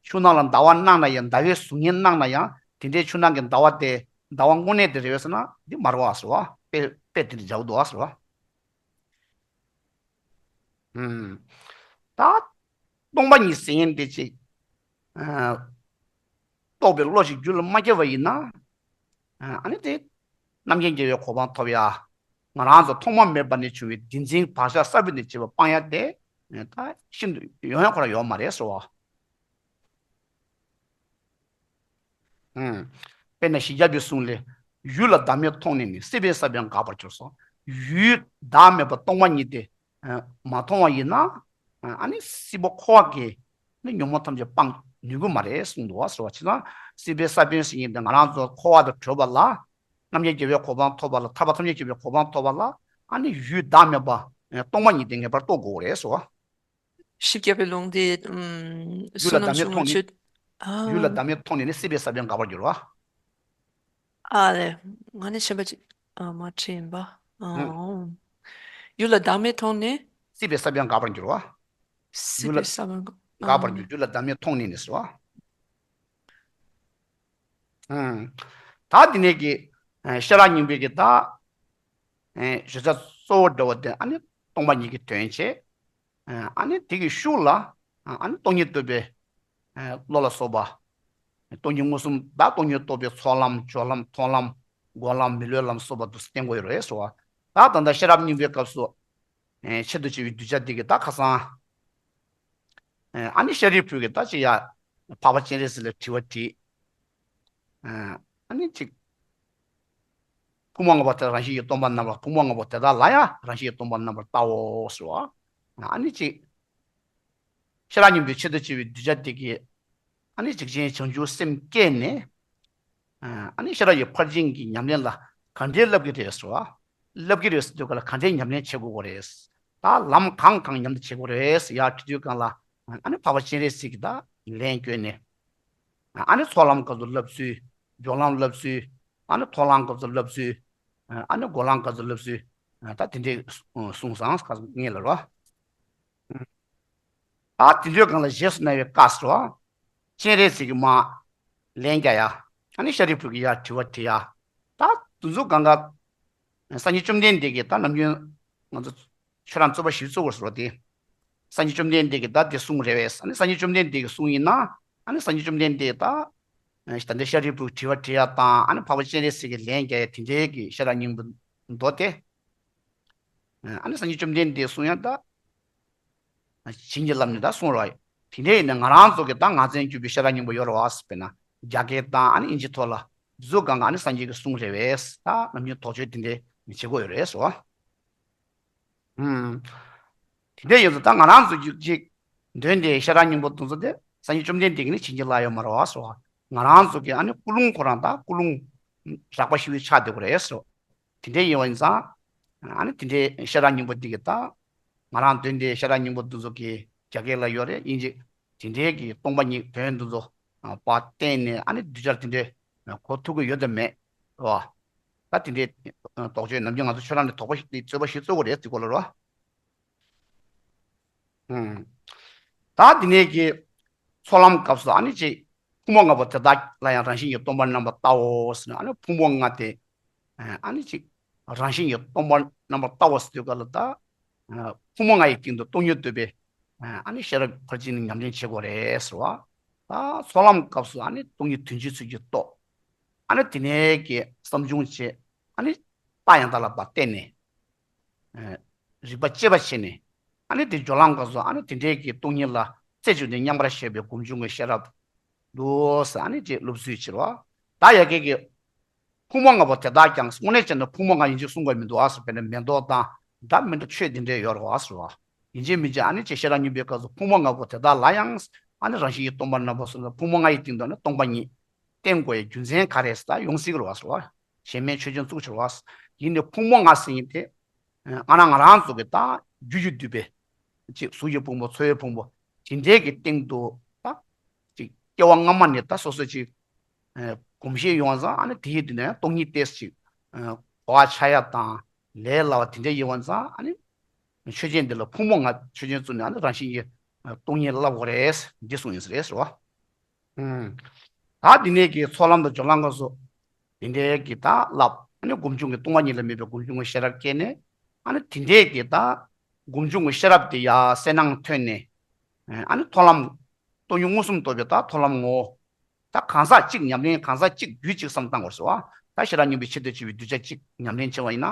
ཆུ་ནང་ལ་ཟླ་བ་སྣང་ན་ཡང་། ཟླ་བའི་གཟུགས་བརྙན་སྣང་ན་ཡང་། དེ་འདྲའི་ཆུ་ནང་གི་ཟླ་བ་དེ་ཟླ་བ་དངོས་གནས་དེ་རེད་པས་ཟེར་ན་འདི་མ་རེད་པ་ཟེར་བ། དཔེ་དཔེ་དེ་འདྲ་འཇོག་འདུག་པ་ཟེར་བ། ཨུམ། ད་སྟོང་པ་ཉིད་ཟེར་མཁན་དེ་ཅིག་ཨ། རྟོགས་པའི་བློ་ཞིག་རྒྱུད་ལ་མ་སྐྱེས་པ་ཡིན་ན། ཨ་ནི་དེ་རྣམ་མཁྱེན་རྒྱལ་བའི་གོ་འཕང་ཐོབ་ཡ། ང་རང་ཚོ་ཐོག་མ་མེད་པ་ནས་བྱུང་བའི་བདེན་འཛིན་བག་ཆགས་གསར་པ་ནས་བྱས་པ་སྤང་ཡ་དེ་ད་ཤིན་ཏུ་ཡོང་ཡ་ཁོ་རང་ཡོད་མ་རེད་ཟེར་བ། ཨུམ། དཔེར་ན་བཞི་བརྒྱ་པའི་གསུང་ལས། ཡུལ་ལ་བདག་མེད་མཐོང་ནས་ནི། སྲིད་པའི་ས་བོན་འགག་པར་འགྱུར་སོ། ཡུལ་བདག་མེད་པ་སྟོང་པ་ཉིད་དེ་མ་མཐོང་བ་ཡིན་ན། ཨ་ནི་སྲིད་པ་འཁོར་བ་གི་ནི་ཉོན་མོངས་ཐམས་ཅད་སྤང་ནུས་ཀྱི་མ་རེད་གསུངས་འདུག་པ་ཟེར་བ། བྱས་ཙང་སྲིད་པའི་ས་བོན་ཟེར་མཁན་དེ་ང་རང་ཚོ་འཁོར་བ་དང་གྲོལ་བ་ལ། རྣམ་མཁྱེན་རྒྱལ་བའི་གོ་འཕང་ཐོབ་པ་ལ། ཐར་པ་ཐམས་ཅད་མཁྱེན་པའི་གོ་འཕང་ཐོབ་པ་ལ། ཨ་ནི་ཡུལ་བདག་མེད་པ་སྟོང་པ་ཉིད་དེ་ངེས་པར་རྟོགས་དགོས་རེད་ཟེར་བ། བཞི་བརྒྱ་པའི་ལུང་དེ། ཨུམ། ཡུལ་ལ་བསོད་ནམས་བདག་མེད་ཆུང་མཐོང་ནས། ཆུད། ཨ། ཡུལ་ལ་བདག་མེད་མཐོང་ནས་ནི། སྲིད་པའི་ས་བོན་འགག་པར་འགྱུར་བ། ཨ་ལེ། ང་ནི་ཤེས་པ་ཅིག་ཨ་མ་ཁྲིད་ཡིན་པ། ཨ། ཨང་། ཡུལ་ལ་བདག་མེད་མཐོང་ནས། སྲིད་པའི་ས་བོན་འགག་པར་འགྱུར་བ། སྲིད་ཡུལ་ལ་པའི་ས་བོན་འགག་འགག་པར་འགྱུར། ཡུལ་ལ་བདག་མེད་མཐོང་ནས་ནི་ཟེར་བ། ཨང་། ད་འདི་ནས་ཀྱི་ཨ་ཤེས་རབ་སྙིང་པོའི་གི་ད་ཨ་བརྗོད་བྱ་གཙོ་བོ་འདྲ་བོ་དེ་ཨ་ནི་སྟོང་པ་ཉིད་ཀྱི་དོན་བྱེད། ཨ་ནི་དེ་གི་ཤུགས་ལ་ཨ་ནི་སྟོང་ཉིད་རྟོགས་པའི་བློ་ལ་སོགས་པ། སྟོང་ཉིད་མངོན་སུམ་དང་སྟོང་ཉིད་རྟོགས་པའི་ཚོགས་ལམ་སྦྱོར་ལམ་མཐོང་ལམ་སྒོམ་ལམ་མི་སློབ་ལམ་སོགས་པ་དུ་བསྟན་དགོས་ཡོད་རེད་ཟེར་བ། ད་ད་ལྟ་ཤེས་རབ་སྙིང་པོའི་སྐབས་སུ་ཆེད་དུ་བྱས་པའི་གདུལ་བྱ་དེ་གི་ད་ཁ་སང་ཨ་ནི་ཤཱ་རིའི་བུ་གིས་ད་ཅི་ཡ་འཕགས་པ་སྤྱན་རས་གཟིགས་ལ་དྲི་བ་དྲིས། ཨ་ནི་ཅིག་ཕུང་པོ་ལྔ་པོ་དེ་རང་བཞིན་གྱིས་སྟོང་པར་རྣམ་པར། ཕུང་པོ་ལྔ་པོ་དེ་དག་ལ་ཡང་རང་བཞིན་གྱིས་སྟོང་པར་རྣམ་པར་བལྟའོ་ཟེར་བ། ཨ་ནི་ཅིག་ཤེས་རབ་སྙིང་པོའི་ཆེད་དུ་བྱས་པའི་གདུལ་བྱ་དེ་གིས་ཨ་ནི་འཇིགས་ཆེན་བྱང་ཆུབ་སེམས་བསྐྱེད་ནས། ཨ་ནི་ཤེས་རབ་ཀྱི་ཕར་ཕྱིན་གྱི་ཉམས་ལེན་ལ་ག་འདྲའི་བསླབ་ཀྱི་རེད་ཟེར་བ། བསླབ་ཀྱི་རེད་ཟེར་དུས་ག་ལ་ག་འདྲའི་ཉམས་ལེན་བྱེད་དགོས་ཀྱི་རེད། ད་ལམ་གང་གང་ཉམས་ལེན་བྱེད་དགོས་རེད་ཟེར་ཡར་དྲི་དུས་སྒང་ལ་ཨ་ནི་འཕགས་པ་སྤྱན་རས་གཟིགས་ཀྱིས་ད་ལན་བསྐྱོན་ནས། ཨ་ནི་ཚོགས་ལམ་སྐབས་སུ་བསླབ་ཚུལ། སྦྱོར་ལམ་བསླབ་ཚུལ། ཨ་ནི་མཐོང་ལམ་སྐབས་སུ་བསླབ་ཚུལ། ཨ་ནི་སྒོམ་ལམ་སྐབས་སུ་བསླབ་ཚུལ། ད་དེ་འདྲའི་གསུངས་སོང་ཁ་སང་ངེད་ལ་རོ། ད་དེ་འདྲའི་སྒང་ལ་རྗེས་སུ་གནང་བའི་བཀའ་ཟེར་བ། སྤྱན་རས་གཟིགས་ཀྱིས་མར་ལན་རྒྱག་ཡ། ཨ་ནི་ཤཱ་རིའི་བུ་གིས་ཡར་དྲི་བ་དྲི་ཡ། ད་དེ་ཚོ་སྒང་ག་སངས་རྒྱས་བཅོམ་ལྡན་འདས་ཀྱིས་ད་ནམ་རྒྱུན་ང་ཚོ་ཆོས་ར་རྩོད་པ་ཞིབ་རྩོད་དགོས་ཟེར་བ་དེ། སངས་རྒྱས་བཅོམ་ལྡན་འདས་ཀྱིས་ད་དེ་གསུངས་རེད་བས། ཨ་ནི་སངས་རྒྱས་བཅོམ་ལྡན་འདས་ཀྱིས་གསུངས་ཡིན་ན། ཨ་ནི་སངས་རྒྱས་བཅོམ་ལྡན་འདས་ད་ད་ལྟ་ཤཱ་རིའི་བུ་གིས་དྲི་བ་དྲི་ཡ་དང་། ཨ་ནི་འཕགས་པ་སྤྱན་རས་གཟིགས་ཀྱིས་ལན་རྒྱག་ཡ་དེ་འདྲའི་གི་ཤེས་རབ་སྙིང་པོ་མདོ་དེ། ཨ་ནི་སངས་རྒྱས་བཅོམ་ལྡན་འདས་གསུང་ཡ་ད་བྱིན་གྱིས་བརླབས་ནས་ད་གསུང་རོགས། དེ་འདྲ་ཡིན་ན་ང་རང་ཚོ་གི་ད་ངག་ཅན་གྱུར་པའི་ཤེས་རབ་སྙིང་པོ་ཡོད་རེད་བ་ཟེར་བས་ན། རྒྱ་སྐད་དང་ཨ་ནི་དབྱིན་ཇི་ཐོག་ལ་འདི་ཚོ་སྒང་ག་ཨ་ནི་སངས་རྒྱས་ཀྱིས་གསུང་རེད་བས། ད་ནམ་རྒྱུན་དོགས་གཅོད་དེ་འདྲ་བྱེད་དགོས་ཡོད་རེད་ཟེར་བ། ཨུམ། དེ་འདྲ་ཡིན་ཙང་ད་ང་རང་ཚོ་གི་ཅིག་འདོན་དེ་ཤེས་རབ་སྙིང་པོ་དེ་ཚོ་དེ་སངས་རྒྱས་བཅོམ་ལྡན་འདས་ཀྱིས་ནི་བྱིན་གྱིས་བརླབས་ཡོད་མ་རེད་བ་ཟེར་བ། ང་རང་ཚོ་གི་ཨ་ནི་ཀུན་སློང་ཁོ་རང་ད་ཀུན་སློང་རགས་པ་ཞིག་ཆགས་བསྡད་ཀྱི་རེད་ཟེར་བ། དེ་འདྲ་ཡིན་པ་ཡིན་ཙང་། ཨ་ནི་དེ་འདྲའི་ཤེས་རབ་སྙིང་པོ་འདི་གི་ད། ང་རང་འདོན་དེ་ཤེས་རབ་སྙིང་པོ་འདི་ཚོ་གི་རྒྱ་སྐད་ལ་ཡོད་རེད། དབྱིན་ཇི། དེ་འདྲའི་གི་སྟོང་པ་ཉིད་དོན་འདི་ཚོ་པར་བསྟན་ནས་ཨ་ནི་གདུལ་བྱར་དེ་འདྲའི་གོ་ཐུབ་ཀྱི་ཡོད་དམ་མེད་རོ། ད་དེ་འདྲའི་དོགས་གཅོད་ནམ་རྒྱུན་ང་ཚོ་ཆོས་ར་ནས་དོགས་པ་ཞིག་རྩོད་པ་ཞིག་རྩོད་དགོས་རེད་དེ་སྐོར་ལ་རོ། ཨུམ། ད་དེ་ནས་ཀྱི་ཚོགས་ལམ་སྐབས་སུ་ཨ་ནི་ཅིག་ཕུང་པོ་ལྔ་པོ་དེ་དག་ལ་ཡང་རང་བཞིན་གྱིས་སྟོང་པར་རྣམ་པར་བལྟའོ་ཟེར་ནས། ཨ་ནི་ཕུང་པོ་ལྔ་དེ་ཨ་ནི་ཅིག་རང་བཞིན་གྱིས་སྟོང་པར་རྣམ་པར་བལྟའོ་ཟེར་དུས་ག་ལ་ད་ཕུང་པོ་ལྔ་ཡི་སྟེང་དུ་སྟོང་ཉིད་རྟོགས་པའི་ཨ་ནི་ཤེས་རབ་ཕར་ཕྱིན་ཉམས་ལེན་བྱེད་དགོས་རེད་ཟེར་བ། ད་ཚོགས་ལམ་སྐབས་སུ་ཨ་ནི་སྟོང་ཉིད་དོན་སྤྱིའི་ཚུལ་གྱིས་རྟོགས། ཨ་ནི་དེ་ནས་ཀྱི་བསམ་བྱུང་བྱེད། ཨ་ནི་རྟགས་ཡང་དག་ལ་བརྟེན་ནས། རིག་པ་དཔྱད་པ་བྱས་ནས། ཨ་ནི་དེ་སྦྱོར་ལམ་སྐབས་སུ་ཨ་ནི་དེ་འདྲའི་གི་སྟོང་ཉིད་ལ་རྩེ་གཅིག་ནས་མཉམ་པར་བཞག་པའི་སྒོམ་བྱུང་གི་ཤེས་རབ་འདུག་ཟེར། ཨ་ནི་ཅིག་སློབ་ཚུལ་བྱེད་རོགས། ད་ཡ་གི་གི་ཕུང་པོ་ལྔ་པོ་དེ་དག་ཀྱང་དངོས་གནས་བྱས་ན་ཕུང་པོ་ལྔ་ཡིན་གཅིག་གསུང་དགོས་མི་འདུག་ཨ་ཟེར་བས་ན་མེ་ཏོག་དང་འདྲ་མི་འདྲ་ཆོས་དེ་འདྲའི་ཡོད་རེད་བ་ཟེར་བ། ཡིན་གཅིག་མིན་གཅིག་ཨ་ནི་ཅིག་ཤེས་རབ་སྙིང་པོའི་སྐབས་སུ་ཕུང་པོ་ལྔ་པོ་དེ་དག་ལ་ཡང་ཨ་ནི་རང་བཞིན་གྱིས་སྟོང་པར་རྣམ་པར་བལྟའོ་ཟེར་ན་ཕུང་པོ་ལྔ་ཡི་སྟེང་དུ་ནི་སྟོང་པ་ཉིད། བསྟན་དགོས་ཡའི་རྒྱུ་མཚན་ག་རེ་ཟེར་ད་ཡོང་སྲིད་ཀྱི་རེད་བ་ཟེར་བ། གཞན་མའི་ཆོས་ཅན་བཙུགས་ཕྱིར་བ། ཡིན་ནའི་ཕུང་པོ་ལྔ་ཟེར་མཁན་དེ། ཨ་ནི་ང་རང་ང་རང་ཚོ་གི་ད་རྒྱུ་རྒྱུ་འདུས་པའི། ཅིག་གཟུགས་ཀྱི་ཕུང་པོ་ཚོར་བའི་ཕུང་པོ། དེ་འདྲའི་གི་སྟེང་དུ་ད། ཅིག་སྐྱེ་བ་སྔ་མ་ནས་ད་སོ་སོ་ཅིག་གོམས་གཤིས་ཡོང་བ་ཙང་ཨ་ནི་དེ་ཡི་དུས་ནས་སྟོང་ཉིད་དེ་ཅིག་གོ་བ་ཆགས་ཡ་དང་ལས་སླ་བ་དེ་འདྲ་ཡིན་པ་ཙང་ཨ་ནི། ཆོས་ཅན་འདི་ལ་ཕུང་པོ་ལྔ་ཆོས་ཅན་བཙུགས་ནས་ཨ་ནི་རང་བཞིན་གྱིས་སྟོང་ཉིད་ལབ་དགོས་རེད་འདི་གསུངས་ཡིན་ཟེར་རེད་ཟེར་བ། ད་འདི་ནས་ཀྱི་ཚོགས་ལམ་དང་སྦྱོར་ལམ་སྐབས་སུ། དེ་འདྲའི་གི་ད་ལབ། ཨ་ནི་སྒོམ་བྱུང་གི་སྟོང་པ་ཉིད་ལ་དམིགས་པའི་སྒོམ་བྱུང་གི་ཤེས་རབ་སྐྱེས་ནས། ཨ་ནི་དེ་འདྲའི་གི་ད་སྒོམ་བྱུང་གི་ཤེས་རབ་དེ་ཡར་གསལ་སྣང་ཐོན་ནས། ཨ་ནི་མཐོང་ལམ། སྟོང་ཉིད་མངོན་སུམ་རྟོགས་པའི་ད་མཐོང་ལམ་ངོ་བོ། ད་གང་ཟག་གཅིག་ཉམས་ལེན་གང་ཟག་གཅིག་རྒྱུད་གཅིག་བསམ་བཏང་དགོས་ཟེར་བ། ད་ཤེས་རབ་སྙིང་པོའི་ཆེད་དུ་བྱས་པའི་གདུལ་བྱ་གཅིག་ཉམས་ལེན་བྱས་པ་ཡིན་ན།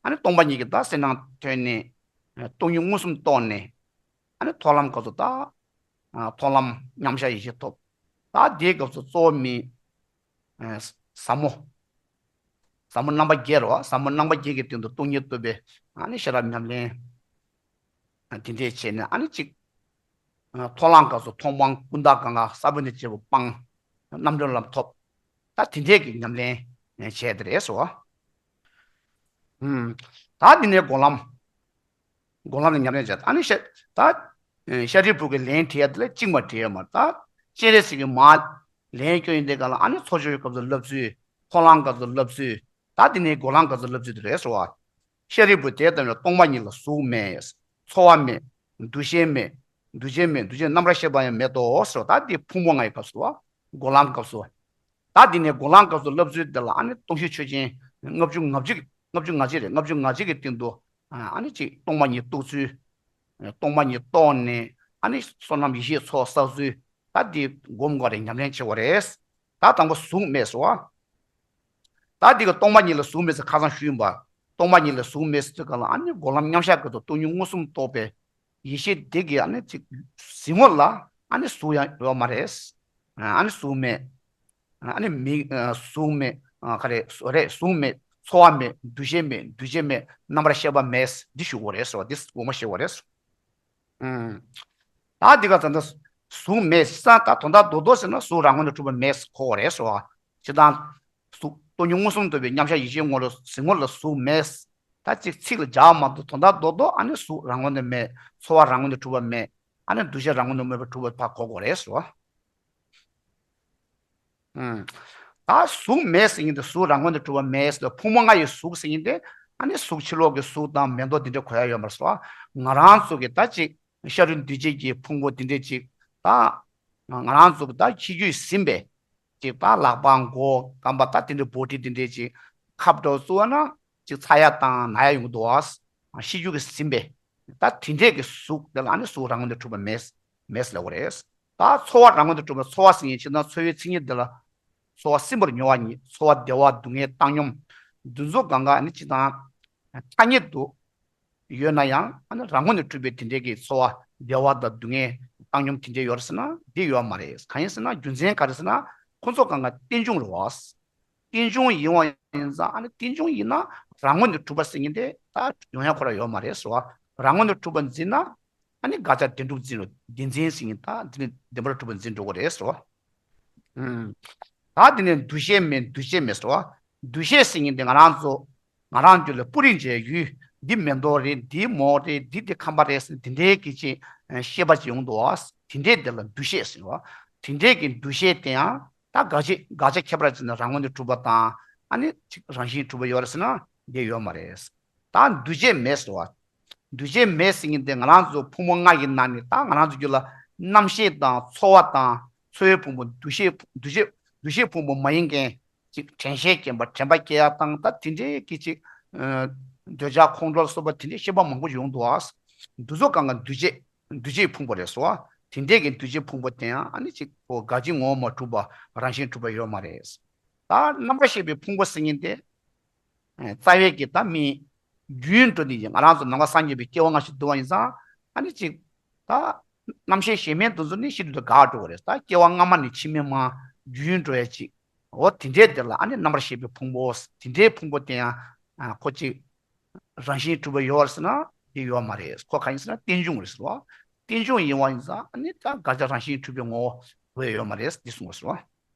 ཨ་ནི་སྟོང་པ་ཉིད་ཀྱི་ད་གསལ་སྣང་ཐོན་ནས། སྟོང་ཉིད་མངོན་སུམ་རྟོགས་ནས། ཨ་ནི་མཐོང་ལམ་སྐབས་སུ་ད། མཐོང་ལམ་མཉམ་གཞག་ཡེ་ཤེས་ཐོབ། ད་དེའི་སྐབས་སུ་གཙོ་བོ་མི། ཟབ་མོ། ཟབ་མོ་རྣམ་པ་བརྒྱད་རེད་བ། ཟབ་མོ་རྣམ་པ་བརྒྱད་ཀྱི་སྟེང་དུ་སྟོང་ཉིད་རྟོགས་པའི་ཨ་ནི་ཤེས་རབ་ཉམས་ལེན། དེ་འདྲས་བྱས་ནས་ཨ་ནི་གཅིག་མཐོང་ལམ་སྐབས་སུ་མཐོང་སྤང་ཀུན་བརྟགས་གང་ག་ས་བོན་དང་བཅས་པ་སྤངས། རྣམ་གྲོལ་ལམ་ཐོབ། ད་དེ་འདྲས་ཀྱི་ཉམས་ལེན་བྱས་དེ་རེད་ཟེར་བ། ད་འདི་ནས་སྒོམ་ལམ། སྒོམ་ལམ་ལ་ཉམས་ལེན་བྱས། ཨ་ནི་ཤ་ད། ཤཱ་རིའི་བུ་གིས་ལན་དྲིས་ཡ་དེ་ལ་གཅིག་མ་དྲིས་ཡ་མ་ད། སྤྱན་རས་གཟིགས་ཀྱིས་མར་ལན་སྐྱོན་ཡིན་དེ་ག་ལ་ཨ་ནི་ཚོགས་སྦྱོར་བའི་སྐབས་སུ་བསླབ་ཚུལ། འཁོར་ལམ་སྐབས་སུ་བསླབ་ཚུལ། ད་དེ་ནས་འགོག་ལམ་སྐབས་སུ་བསླབ་ཚུལ་དེ་རེད་ཟེར་བ། ཤཱ་རིའི་བུ། དེ་ལྟ་བས་ན་སྟོང་པ་ཉིད་ལ་གཟུགས་མེད། ཚོར་བ་མེད། འདུ་ཤེས་མེད། འདུ་བྱེད་མེད། འདུ་བྱེད་རྣམ་པར་ཤེས་པ་ཡང་མེད་དོ་ཟེར་བ། ད་དེ་ཕུང་པོ་ལྔ་ཡི་སྐབས་སུ་བ། འགོག་ལམ་སྐབས་སུ་བ། ད་དེ་ནས་འགོག་ལམ་སྐབས་སུ་བསླབ་ཚུལ་དེ་ལ་ཨ་ནི་སྟོང་གཞི་ཆོས་ཅན། ལྔ་བཅུ་ང་གཅིག་ལྔ་བཅུ་ང་གཅིག་རེད། ལྔ་བཅུ་ང་གཅིག་གི་སྟེང་དུ། ཨ་ནི་གཅིག་སྟོང་པ་ཉིད་རྟོགས་ཚུལ། སྟོང་པ་ཉིད་རྟོགས་ནས་ཨ་ནི་བསོད་ནམས་ཡེ་ཤེས་ཚོགས་བསགས་ཚུལ། ད་འདི་སྒོམ་དགོས་རེད། ཉམས་ལེན་བྱེད་དགོས་རེད། ད་དང་པོ་གཟུགས་མེད་ཟེར་བ། ད་འདི་ག་སྟོང་པ་ཉིད་ལ་གཟུགས་མེད་ཟེར་ཁ་སང་ཞུས་ཡིན་པ། སྟོང་པ་ཉིད་ལ་གཟུགས་མེད་ཟེར་དུས་ག་ལ་ཨ་ནི་སྒོམ་ལམ་མཉམ་གཞག་གི་ཐོག་སྟོང་ཉིད་མངོན་སུམ་རྟོགས་པའི་ཡེ་ཤེས་དེ་གི་ཨ་ནི་གཅིག་གཟིགས་ངོ་ལ་ཨ་ནི་གཟུགས་ཡང་ཡོད་མ་རེད། ཨ་ནི་གཟུགས་མེད། ཨ་ནི་མིག་གཟུགས་མེད། ག་རེ་རེད། གཟུགས་མེད། ཚོར་བ་མེད། འདུ་ཤེས་མེད། འདུ་བྱེད་མེད། རྣམ་པར་ཤེས་པ་མེད། འདི་ཞུ་དགོས་རེད་ཟེར་བ། འདི་དགོངས་པ་བཞེས་དགོས་རེད། ཨུམ། ད་འདི་ག་ཙམ་ད་གཟུགས་མེད་ས་ད་དོན་དག་རྡོག་རྡོག་ཟེར་ན་གཟུགས་རང་ངོས་ནས་གྲུབ་པ་མེད་གོ་དགོས་རེད་ཟེར་བ། ཇི་ལྟར་གཟུགས་སྟོང་ཉིད་མངོན་སུམ་རྟོགས་པའི་མཉམ་གཞག་ཡེ་ཤེས་ངོ་ལ་གཟིགས་ངོ་ལ་གཟུགས་མེད། ད་ཅིག་ཚིག་ལ་སྦྱར་བ་མ་གཏོགས་དོན་དག་རྡོག་རྡོག་ཨ་ནི་གཟུགས་རང་ངོས་ནས་མེད། ཚོར་བ་རང་ངོས་ནས་གྲུབ་པ་མེད། ཨ་ནི་འདུ་ཤེས་རང་ངོས་ནས་མེད་པར་གྲུབ་པ་ཕར་གོ་དགོས་རེད་ཟེར་བ། ཨུམ། ད་གཟུགས་མེད་ཟེར་མཁན་དེ་གཟུགས་རང་ངོས་ནས་གྲུབ་པ་མེད་ཟེར། ཕུང་པོ་ལྔ་ཡི་གཟུགས་ཟེར་མཁན་དེ་ཨ་ནི་གཟུགས་ཕྱི་ལོགས་ཀྱི་གཟུགས་དང་མེ་ཏོག་འདི་འདྲ་གོ་ཡ་ཡོད་མ་རེད་ཟེར་བ། ང་རང་ཚོ་གི་ད་ཅིག་ཤ་རུས་འདུས་བྱས་ཀྱི་ཕུང་པོ་འདི་འདྲ་ཅིག་ད་ང་རང་ཚོ་གི་ད་ཤེས་རྒྱུད་ཟིན་པའི་ཅིག་ད་ལག་པ་མགོ་རྐང་པ་ད་དེ་འདྲའི་བོ་ཊི་འདི་འདྲའི་ཅིག་ཁབ་འདྲ་བོ་བཙུགས་པ་ན་ཅིག་ཚ་ཡ་དང་ན་ཡ་ཡོང་གི་འདུག་བ། ཤེས་རྒྱུད་ཀྱིས་ཟིན་པའི་ད་དེ་འདྲས་ཀྱི་གཟུགས་དེ་ལ་ཨ་ནི་གཟུགས་རང་ངོས་ནས་གྲུབ་པ་མེད་མེད་ཟེར་ལབ་དགོས་རེད། ད་ཚོར་བ་རང་ངོས་ནས་གྲུབ་པ། ཚོར་བ་ཟེར་མཁན་ཕྱིར་ན་ཚོར་བའི་མཚན་ཉིད་དེ་ལ་ཚོར་བ་སིམ་པར་མྱོང་བ་ཉིད། ཚོར་བ་བདེ་བ་སྡུག་བསྔལ་བཏང་སྙོམས་འདི་ཚོ་གང་ག་ཨ་ནི་ཅི་དང་ཐ་སྙད་དུ་ཡོད་ན་ཡང་ཨ་ནི་རང་ངོས་ནས་གྲུབ་པའི་དེ་འདྲའི་གི་ཚོར་བ་བདེ་བ་དང་སྡུག་བསྔལ་བཏང་སྙོམས་དེ་འདྲའི་ཡོད་རེད་ཟེར་ན་འདི་ཡོད་མ་རེད། གང་ཡིན་ཟེར་ན་རྒྱུ་མཚན་ག་རེ་ཟེར་ན་ཁོ་ཚོ་གང་ག་རྟེན་འབྱུང་རེད་བ། རྟེན་འབྱུང་ཡིན་བ་ཡིན་ཙང་ཨ་ནི་རྟེན་འབྱུང་ཡིན་ན་རང་ངོས་ནས་གྲུབ་པ་ཟེར་མཁན་དེ་ད་ཡོང་ཡ་ཁོ་རང་ཡོད་མ་རེད་ཟེར་བ། རང་ངོས་ནས་གྲུབ་པ་འཛིན་ན་ཨ་ནི་དགག་བྱ་བདེན་གྲུབ་འཛིན་རོ། བདེན་འཛིན་ཟེར་མཁན་ད་འདི་ནི་བདེན་པར་གྲུབ་པ་འཛིན་འགྲོ་གི་རེད་ཟེར་བ། ཨུམ། ད་འདི་ནས་འདུ་ཤེས་མེད། འདུ་བྱེད་མེད་ཟེར་བ། འདུ་ཤེས་ཟེར་མཁན་དེ་ང་རང་ཚོ་ང་རང་རྒྱུད་ལ་སྤུ་རིས་འཇལ་ཡུལ་འདི་མེ་ཏོག་རེད། འདི་མོག་རེད། འདི་དེ་ཁམ་པ་རེད་ཟེར་དེ་འདྲའི་གི་ཅིག་ཤེས་པ་ཅིག་ཡོང་འདུག་བ། དེ་འདྲའི་དེ་ལ་འདུ་ཤེས་ཟེར་བ། དེ་འདྲའི་གི་འདུ་ཤེས་དེ་ཡང་ད་དགག་བྱ་དགག་བྱ་ཁྱད་པར་ཅན་དེ་རང་ངོས་ནས་གྲུབ་པ་དང་ཨ་ནི་ཅིག་རང་བཞིན་གྲུབ་པ་ཡོད་རེད་ཟེར་ན་འདི་ཡོད་མ་རེད། ད་འདུ་བྱེད་མེད་ཟེར་བ། འདུ་བྱེད་མེད་ཟེར་མཁན་དེ་ང་རང་ཚོ་ཕུང་པོ་ལྔ་ཡི་ནང་ནས་ད་ང་རང་ཚོ་རྒྱུད་ལ་རྣམ་ཤེས་དང་ཚོར་བ་དང་ཚོར་བའི་ཕུང་པོ་འདུ་ཤེས་འདུ་བྱེད་འདུ་བྱེད་ཕུང་པོ་མ་ཡིན་མཁན་ཅིག་དྲན་ཤེས་སྐྱེ་བ་དྲན་པ་སྐྱེ་ཡ་དང་ད་དེ་འདྲའི་གི་ཅིག་འདོད་ཆགས་ཁོང་ཁྲོ་ལ་སོགས་པ་དེ་འདྲའི་ཤེས་པ་མང་པོ་ཡོང་འདུག་ཨ། འདི་ཚོ་གང་ག་འདུ་བྱེད་འདུ་བྱེད་ཕུང་པོ་རེད་ཟེར་བ། དེ་འདྲའི་གི་འདུ་བྱེད་ཕུང་པོ་དེ་ཡང་ཨ་ནི་ཅིག་གོ་དགག་བྱའི་ངོ་བོ་མ་གྲུབ་པ་རང་བཞིན་གྲུབ་པ་ཡོད་མ་རེད། ད་རྣམ་པར་ཤེས་པའི་ཕུང་པོ་ཟེར་མཁན་དེ། རྩ་བའི་གི་ད་མི་རྒྱུན་འགྲོ་ནི་ཡིན། ང་རང་ཚོ་ནམ་མཁའ་སངས་རྒྱས་པའི་སྐྱེ་བ་སྔ་ཕྱི་འདུལ་བ་ཡིན་ཙང་ཨ་ནི་ཅིག་ད་རྣམ་ཤེས་གཞན་མིན་དེ་ཚོ་ནི་ཤིན་ཏུ་དགག་འགྲོ་བ་རེད། ད་སྐྱེ་བ་སྔ་མ་ནས་ཕྱི་མའི་མ་རྒྱུན་འགྲོ་ཡ་ཅིག་འོ་དེ་འདྲའི་དེ་ལ་ཨ་ནི་རྣམ་པར་ཤེས་པའི་ཕུང་པོ། དེ་འདྲའི་ཕུང་པོ་དེ་ཡང་ཁོ་ཅིག་རང་བཞིན་གྲུབ་པ་ཡོད་རེད་ཟེར་ན་དེ་ཡོད་མ་རེད། ཁོ་གང་ཡིན་ཟེར་ན་རྟེན་འབྱུང་རེད་ཟེར་བ། རྟེན་འབྱུང་ཡིན་བ་ཡིན་ཙང་ཨ་ནི་ད་དགག་བྱ་རང་བཞིན་གྲུབ་པའི་ངོ་བོ་ཡོད་མ་རེད་འདི་གསུངས་པ་ཟེར་བ།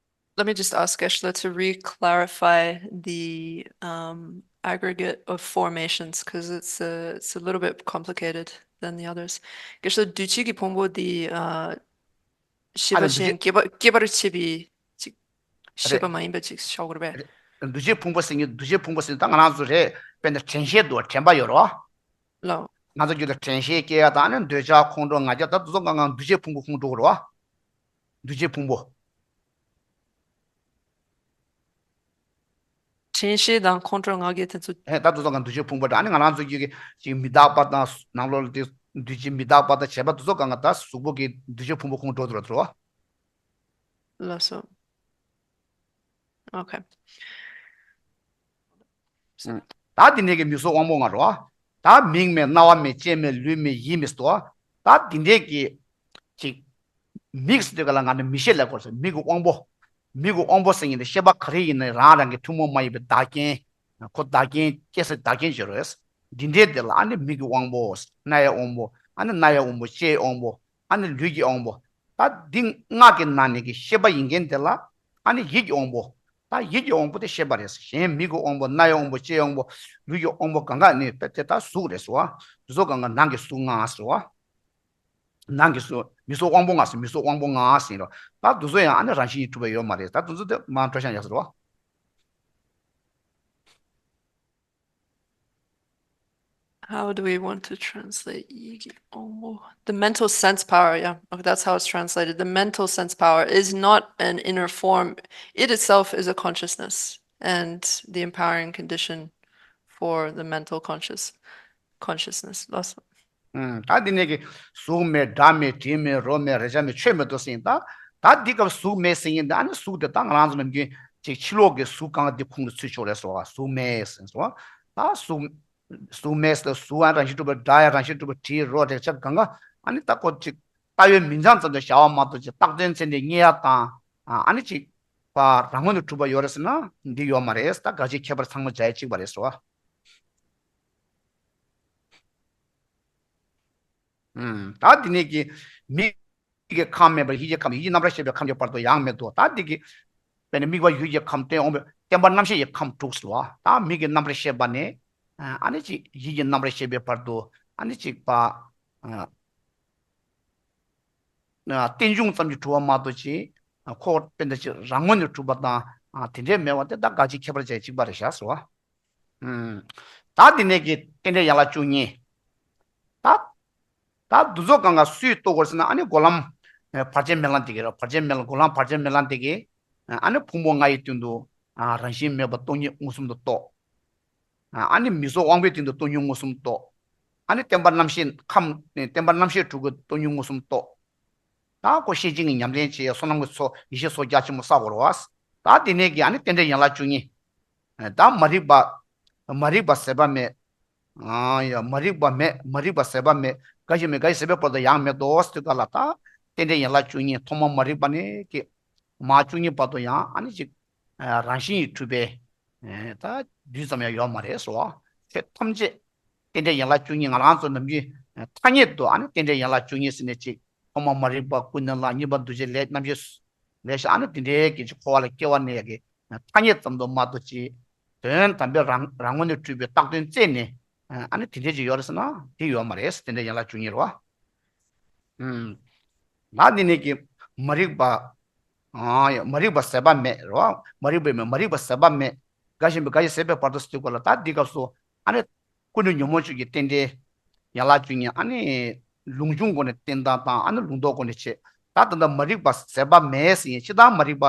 Let me just ask Geshe-la to re-clarify the um, aggregate of formations because it's a, it's a little bit complicated than the others. Geshe-la, འདུས་བྱས་ཀྱི་ཕུང་པོ་འདི་ཤེས་པ་གཞན་སྐྱེད་པ་སྐྱེད་པར་བྱེད་པའི་ཅིག་ཤེས་པ་མ་ཡིན་པ་ཅིག་ཤོག་རེད་པས། འདུས་བྱས་ཕུང་པོ་ཟེར་མཁན་འདུས་བྱས་ཕུང་པོ་ཟེར་མཁན་ད་ང་རང་ཚོ་རེད་པས་ན་དྲན་ཤེས་འདུག་དྲན་པ་ཡོད་རོ། ལགས། ང་ཚོ་རྒྱུད་ལ་དྲན་ཤེས་སྐྱེ་ཡ་དང་ཨ་ནི་འདོད་ཆགས་ཁོང་ཁྲོ་ང་རྒྱལ་ད་དེ་ཚོ་གང་གང་འདུས་བྱས་ཕུང་པོ་ཁོངས་འགྲོ་གི་རེད་བ། འདུས་བྱས་ཕུང་པོ། དྲན་ཤེས་དང་ཁོང་ཁྲོ་ང་རྒྱལ་དེ་ཚོ། ཨེ་ད་དེ་ཚོ་གང་འདུས་བྱས་ཕུང་པོ་འདྲ་ཨ་ནི་ང་རང་ཚོ་རྒྱུད་ཀྱི་ཅིག་མི་རྟག་པ་དང་ནང་ལོགས་ལ་དེ་འདུས་བྱས་མི་རྟག་པ་དང་བྱས་པ་དེ་ཚོ་གང་ག་ད་གཟུགས་པོ་གི་འདུས་བྱས་ཕུང་པོ་ཁོངས་འགྲོ་གི་རེད་བ། ལགས་སོ། Okay. ད་དེ་ནས་ཀྱི་མིག་གཟུགས་དབང་པོ་ལྔ་རེད་བ། ད་མིག་མེད་རྣ་བ་མེད་ལྕེ་མེད་ལུས་མེད་ཡིད་མེད་ཟེར་བ། ད་དེ་འདྲས་ཀྱི་ཅིག་མིག་ཟེར་དུས་ག་ལ་ང་ནི་མིག་ཤེས་ལབ་དགོས་ཟེར། མིག་གི་དབང་པོ། མིག་གི་དབང་པོ་ཟེར་མཁན་དེ་ཤེས་པ་ག་རེ་ཡིན་ན་རང་རང་གི་ཐུན་མོང་མ་ཡིན་པའི་བདག་རྐྱེན། ཁོ་བདག་རྐྱེན་སྐྱེ་ས་བདག་རྐྱེན་བྱེད་རོགས། འདི་འདྲས་དེ་ལ་ཨ་ནི་མིག་གི་དབང་པོ། རྣ་ཡི་དབང་པོ། ཨ་ནི་སྣ་ཡི་དབང་པོ། ལྕེའི་དབང་པོ། ཨ་ནི་ལུས་ཀྱི་དབང་པོ། ད་འདི་ལྔ་གི་ནང་ནས་ཀྱི་ཤེས་པ་ཡིན་མཁན་དེ་ལ་ཨ་ནི་ཡིད་ཀྱི་དབང་པོ། ད་ཡིད་ཀྱི་དབང་པོ་དེ་ཤེས་པ་རེད། གཞན་མིག་གི་དབང་པོ། རྣ་ཡི་དབང་པོ། ལྕེའི་དབང་པོ། ལུས་ཀྱི་དབང་པོ་གང་ག་ནི་དཔེ་དེ་ད་གཟུགས་རེད་ཟེར་བ། དེ་ཚོ་གང་ག་ནང་གི་གཟུགས་ལྔ་ཟེར་བ། ནང་གི་གཟུགས་མིག་གཟུགས་དབང་པོ་ལྔ་ཟེར། མིག་གཟུགས་དབང་པོ་ལྔ་ཟེར་རོ། ད་དེ་ཚོ་ཡང་ཨ་ནི་རང་བཞིན་གྱིས་གྲུབ་པ་ཡོད་མ་རེད། ད་དེ་ཚོ་དེ་མ་འགྲོ་ཤང་ཡག་ཟེར་བ། How do we want to translate 意识? Oh, the mental sense power, yeah. Okay, that's how it's translated. The mental sense power is not an inner form. It itself is a consciousness and the empowering condition for the mental conscious consciousness. That's ད་འདི་ནས་ཀྱི་གཟུགས་མེད། སྒྲ་མེད། དྲི་མེད། རོ་མེད། རེག་བྱ་མེད། ཆོས་མེད་དོ་ཟེར་ཡིན། ད་ད་འདི་སྐབས་གཟུགས་མེད་ཟེར་ཡིན། ད་ཨ་ནི་གཟུགས་དེ་ད་ང་རང་ཚོ་ནམ་རྒྱུན་ཅིག་ཕྱི་ལོགས་ཀྱི་གཟུགས་གང་ག་འདི་ཁོངས་སུ་ཚུད་ཆོག་རེད་ཟེར་བ། གཟུགས་མེད་ཟེར་བ། ད་གཟུགས་གཟུགས་མེད་ཟེར། གཟུགས་ཡང་རང་བཞིན་གྲུབ་པ། སྒྲ་ཡང་རང་བཞིན་གྲུབ་པ། དྲི་རོ་རེག་བྱ་གང་ག་ཨ་ནི་ད་ཁོ་ཅིག་ལྟ་བའི་མིང་ཙམ་ཙམ་དུ་བྱ་བ་མ་གཏོགས་ཅིག་རྟགས་དོན་ཚད་ལྡན་རྙེད་ཡ་དང་། ཨ་ནི་ཅིག་པ་རང་ངོས་ནས་གྲུབ་པ་ཡོད་རེད་ཟེར་ན་འདི་ཡོད་མ་རེད། ད་ག་ཅིག་ཁྱད་པར་ཚང་མ་བྱ་ཡ་གཅིག་པ་རེད་ཟེར་བ། ད་འདི་ནས་ཀྱི་མིག་གི་ཁམས་མེད་པར་ཡིད་ཀྱི་ཁམས། ཡིད་ཀྱི་རྣམ་པར་ཤེས་པའི་ཁམས་ཀྱི་བར་དུ་ཡང་མེད་དོ། ད་འདི་གི་དཔེར་ན་དམིགས་པ་ཡུལ་གྱི་ཁམས་སྟེ་འོང་བའི་བརྟེན་པ་རྣམ་ཤེས་ཀྱི་ཁམས་དྲུག་ཟེར་བ། ད་མིག་གི་རྣམ་པར་ཤེས་པ་ནས་ཨ་ནི་ཅིག་ཡིད་ཀྱི་རྣམ་པར་ཤེས་པའི་བར་དུ་ཨ་ནི་ཅིག་པ་རྟེན་འབྱུང་ཙམ་གྱིས་གྲུབ་པ་མ་གཏོགས་ཅིག་ཁོ་དཔེར་ན་ཅིག་རང་ངོས་ནས་གྲུབ་པ་དང་དེ་འདྲའི་མེད་པ་དེ་ད་ག་ཅིག་ཁྱད་པར་ཅན་གཅིག་པ་རེད་བཞག་ཟེར་བ། ད་འདི་ནས་ཀྱི་རྟེན་འབྲེལ་ཡན་ལག་བཅུ་གཉིས། ད་ད་འདི་ཚོ་གང་ག་སུས་རྟོགས་དགོས་ཟེར་ན། ཨ་ནི་སྒོམ་ལམ་བར་ཆད་མེད་ལམ་དེ་གི་ར། བར་ཆད་མེད་ལམ། སྒོམ་ལམ་བར་ཆད་མེད་ལམ་དེ་གི་ཨ་ནི་ཕུང་པོ་ལྔ་ཡི་སྟེང་དུ་རང་བཞིན་མེད་པ་སྟོང་ཉིད་མངོན་སུམ་དུ་རྟོགས། ཨ་ནི་མིང་གཟུགས་དབང་པོའི་སྟེང་དུ་སྟོང་ཉིད་མངོན་སུམ་རྟོགས། ཨ་ནི་བརྟེན་པ་རྣམ་ཤེས་ཁམས། བརྟེན་པ་རྣམ་ཤེས་དྲུག་གི་སྟོང་ཉིད་མངོན་སུམ་རྟོགས། ད་ཁོ་ཤེར་ཕྱིན་གྱི་ཉམས་ལེན་བྱས། བསོད་ནམས་ཀྱི་ཚོགས་ཡེ་ཤེས་ཚོགས་རྒྱ་ཆེན་པོ་བསགས་དགོས་རེད་བ། ད་དེ་ནས་ཀྱི་ཨ་ནི་རྟེན་འབྲེལ་ཡན་ལག་བཅུ་གཉིས། ད་མ་རིག་པ། མ་རིག་པ་ཟད་པ་མེད། ཨ་ཡ། མ་རིག་པ་མེད། མ་རིག་པ་ཟད་པ་མེད། འགའ་ཞིག་མེད། འགའ་ཞིག་ཟད་པའི་བར་དུ་ཡང་མེད་དོ་ཟེར་དུས་སྐབས་ལ། ད་རྟེན་འབྲེལ་ཡན་ལག་བཅུ་གཉིས་ཐོག་མ་མ་རིག་པ་ནས་ཀྱི་མ་བཅུ་གཉིས་བར་དུ་ཡང་ཨ་ནི་ཅིག་རང་བཞིན་གྱིས་གྲུབ་པའི་ད་རྡུལ་ཙམ་ཡང་ཡོད་མ་རེད་ཟེར་བ། ཆོས་ཐམས་ཅད་རྟེན་འབྲེལ་ཡན་ལག་བཅུ་གཉིས། ང་རང་ཚོ་ནམ་རྒྱུན་ཐ་སྙད་དུ་ཨ་ནི་རྟེན་འབྲེལ་ཡན་ལག་བཅུ་གཉིས་ཟེར་ནས་ཅིག་ཐོག་མ་མ་རིག་པ། ཀུན་ནས་བསླངས། གཉིས་པ་འདུ་བྱེད། ལས་རྣམ་བཞི། ལས་བཞི། ཨ་ནི་དེ་འདྲའི་གི་ཅིག་འཁོར་བ་ལ་སྐྱེ་བ་ནས་ཀྱི་ཐ་སྙད་ཙམ་དུ་མ་གཏོགས་ཅིག་དོན་དམ་པའི་རང་རང་ངོས་ནས་གྲུབ་པའི་རྟགས་དོན་རྩད་ནས་ཨ་ནི་དེ་འདྲའི་ཅིག་ཡོད་རེད་ཟེར་ན་དེ་ཡོད་མ་རེད། རྟེན་འབྲེལ་ཡན་ལག་བཅུ་གཉིས་རེད་བ། ཨུམ། ད་འདི་ནས་ཀྱི་མ་རིག་པ། ཨ་ཡ། མ་རིག་པ་ཟད་པ་མེད་རེད་བ། མ་རིག་པའི་མེད། མ་རིག་པ་ཟད་པ་མེད། འགའ་ཞིག་མེད། འགའ་ཞིག་ཟད་པའི་བར་དུ་ཟེར་དུས་སྐབས་ལ། ད་འདི་སྐབས་སུ་ཨ་ནི་ཀུན་རྫོབ་ཉོན་མོངས་ཆོས་ཀྱི་རྟེན་འབྲེལ་ཡན་ལག་བཅུ་གཉིས། ཨ་ནི་ལུང་འབྱུང་སྒོ་ནས་བསྟན་སྟངས་དང་། ཨ་ནི་ལུང་རྟོགས་སྒོ་ནས་བྱེད། ད་ད་ལྟ་མ་རིག་པ་ཟད་པ་མེད་ཟེར་ཡིན། སྤྱིར་བཏང་མ་རིག་པ་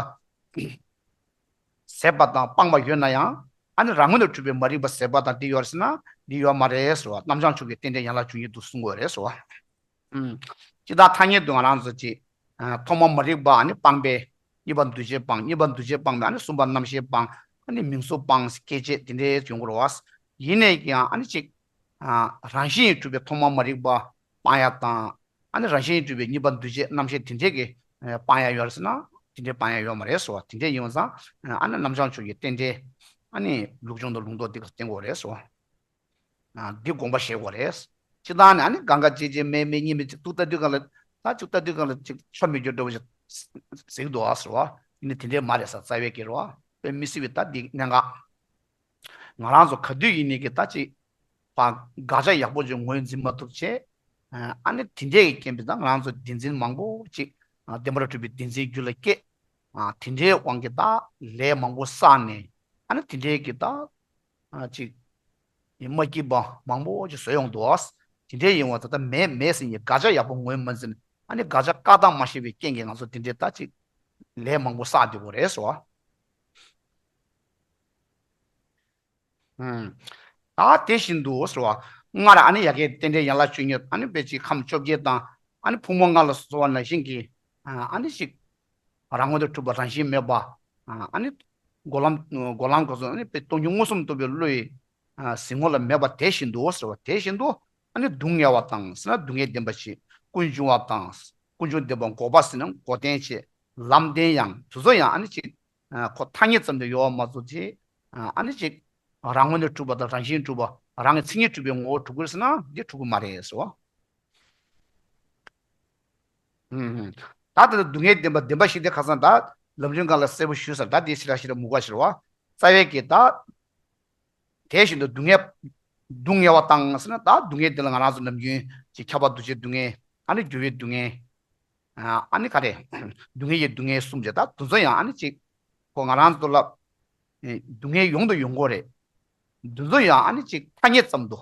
ཟད་པ་དང་སྤངས་པ་ཡོད་ན་ཡང་། ཨ་ནི་རང་ངོས་ནས་གྲུབ་པའི་མ་རིག་པ་ཟད་པ་དང་འདི་ཡོད་རེད་ཟེར་ན་འདི་ཡོད་མ་རེད་ཟེར་བ། རྣམ་བྱང་ཆོས་ཀྱི་རྟེན་འབྲེལ་ཡན་ལག་བཅུ་གཉིས་འདུག་གསུང་དགོས་རེད་ཟེར་བ། ཨུམ། སྤྱིར་བཏང་ཐ་སྙད་དུ་ང་རང་ཚོ་ཅིག་ཨ་ཐོག་མ་མ་རིག་པ་ཨ་ནི་སྤངས་པས་གཉིས་པ་འདུ་བྱེད་སྤངས། གཉིས་པ་འདུ་བྱེད་སྤངས་པས་ཨ་ནི་གསུམ་པ་རྣམ་ཤེས་སྤངས། ཨ་ནི་མིང་གཟུགས་སྤངས། སྐྱེ་མཆེད་དེ་འདྲའི་ཡོང་གི་རེད་བ། ཡིན་ནས་ཀྱང་ཨ་ནི་ཅིག་ཨ་རང་བཞིན་གྱིས་གྲུབ་པའི་ཐོག་མ་མ་རིག་པ་སྤང་ཡ་དང་། ཨ་ནི་རང་བཞིན་གྱིས་གྲུབ་པའི་གཉིས་པ་འདུ་བྱེད་རྣམ་ཤེས་དེ་འདྲས་ཀྱི་ཨ་སྤང་ཡ་ཡོད་རེད་ཟེར་ན་དེ་འདྲས་སྤང་ཡ་ཡོད་མ་རེད་ཟེར་བ། དེ་འདྲས་ཡིན་པ་སང་ཨ་ནི་རྣམ་བྱང་ཆོས་ཀྱི་རྟེན་འབྲེལ། ཨ་ནི་ལུགས་འབྱུང་དང་ལུང་རྟོགས་འདི་ག་བསྟེན་དགོས་རེད་ཟེར་བ། ཨ་འདི་དགོངས་པ་བཞེས་དགོས་རེད། སྤྱིར་བཏང་ནས་ཨ་ནི་གང་ག་ཅིག་ཅིག་མེད་མེད་གཉིས་མེད་ཅིག་ཏུ་ལྟ་དུས་གང་ལ། ད་ཅིག་ལྟ་དུས་གང་ལ་ཅིག་ཆོ་མེད་རྒྱུ་འདྲ་བོ་ཞིག་ཟེར་གི་འདུག་ཨ་ཟེར་བ། ཡིན་ནའི་དེ་འདྲས་མ་རེད་ཟེར། རྩ་བའི་གི་རེད་བ། དཔེ་མི་སྲིད་པའི་ད་འདི་གནད་འགག་ང་རང་ཚོ་ག་དུས་ཡིན་ནའི་གི་ད་ཅིག་པ་དགག་བྱ་ཡག་པོ་ཅིག་ངོས་འཛིན་མ་ཐུབ་བྱས། ཨ་ནི་དེ་འདྲས་ཀྱི་རྐྱེན་པས་ད་ང་རང་ཚོ་བདེན་འཛིན་མང་པོ་ཅིག་ཨ་བདེན་པར་གྲུབ་པའི་བདེན་འཛིན་རྒྱུད་ལ་སྐྱེས། ཨ་དེ་འདྲའི་དབང་གིས་ད་ལས་མང་པོ་བསགས་ནས། ཨ་ནི་དེ་འདྲའི་གི་ད་ཨ་ཅིག་མ་སྐྱིད་པ་མང་པོ་ཅིག་བཟོས་ཡོང་འདུག་ཨ། དེ་འདྲའི་ཡིན་པ་ད་ད་མེད་མེད་ཟེར་ནས་དགག་བྱ་ཡག་པོ་ངོས་མ་འཛིན། ཨ་ནི་དགག་བྱ་བཀག་སྟངས་མ་ཤེས་པའི་རྐྱེན་གྱིས་ང་ཚོ་དེ་འདྲའི་ད་ཅིག་ལས་མང་པོ་བསགས་བསྡད་དགོས་རེད་ཟེར་བ། ཨུམ། ད་དེ་བཞིན་དུ་ཟེར་བ། སྔར་ཨ་ནི་ཡ་གི་རྟེན་འབྲེལ་ཡན་ལག་བཅུ་གཉིས། ཨ་ནི་དཔེ་ཅིག་ཁམས་བཅོ་བརྒྱད་དང་། ཨ་ནི་ཕུང་པོ་ལྔ་ལ་སོགས་པ་ནང་བཞིན་གྱི། ཨ་ནི་ཅིག་རང་ངོས་ནས་གྲུབ་པ་རང་བཞིན་མེད་པ། ཨ་ནི་སྒོམ་ལམ། སྒོམ་ལམ་སྐབས་སུ་ཨ་ནི་དཔེ་སྟོང་ཉིད་མངོན་སུམ་རྟོགས་པའི་བློ་ཡི་གཟིགས་ངོ་ལ་མེད་པ་དེ་བཞིན་དུ་ཟེར་བ། དེ་བཞིན་དུ་ཨ་ནི་སྡུག་བསྔལ་བ་དང་ཟེར་ན་སྡུག་བསྔལ་བདེན་པ་བཞི། ཀུན་འབྱུང་བ་དང་། ཀུན་འབྱུང་བདེན་པ། འགོག་པ་ཟེར་ན་འགོག་བདེན་བྱས། ལམ་བདེན་ཡང་དེ་ཚོ་ཡང་ཨ་ནི་ཅིག་ཁོ་ཐ་སྙད་ཙམ་དུ་ཡོད་པ་མ་གཏོགས་ཅིག་ཨ་ནི་ཅིག་རང་ངོས་ནས་གྲུབ་པ་དང་རང་བཞིན་གྲུབ་པ། རང་གི་མཚན་ཉིད་གྲུབ་པའི་ངོ་བོ་གྲུབ་ཀྱི་རེད་ཟེར་ན་འདི་གྲུབ་ཀྱི་མ་རེད་ཟེར་བ། ཨུམ། ད་ལྟ་སྡུག་བསྔལ་བདེན་པ། བདེན་པ་བཞི་དེ་ཁ་སང་ད་ལམ་རིམ་སྒང་ལ་གསལ་པོ་ཞུས་ཚར། ད་དེ་ཞེ་དྲག་ཞེ་དྲག་མུ་ག་ཞེ་དྲག་བ། རྩ་བའི་གི་ད་དེ་བཞིན་དུ་སྡུག་བསྔལ། སྡུག་བསྔལ་བ་དང་ཟེར་ན་ད་སྡུག་བསྔལ་དེ་ལ་ང་རང་ཚོ་ནམ་རྒྱུན་ཅིག་ཁྱབ་པ་འདུ་བྱེད་སྡུག་བསྔལ། ཨ་ནི་འགྱུར་བའི་སྡུག་བསྔལ། ཨ་ནི་ག་རེ། སྡུག་བསྔལ་གྱི་སྡུག་བསྔལ་གསུམ་བྱས། ད་དེ་ཚོ་ཡང་ཨ་ནི་ཅིག་ཁོ་ང་རང་ཚོ་ལ་སྡུག་བསྔལ་ཡོང་དང་ཡོང་གི་རེད། དེ་ཚོ་ཡང་ཨ་ནི་ཅིག་ཐ་སྙད་ཙམ་དུ།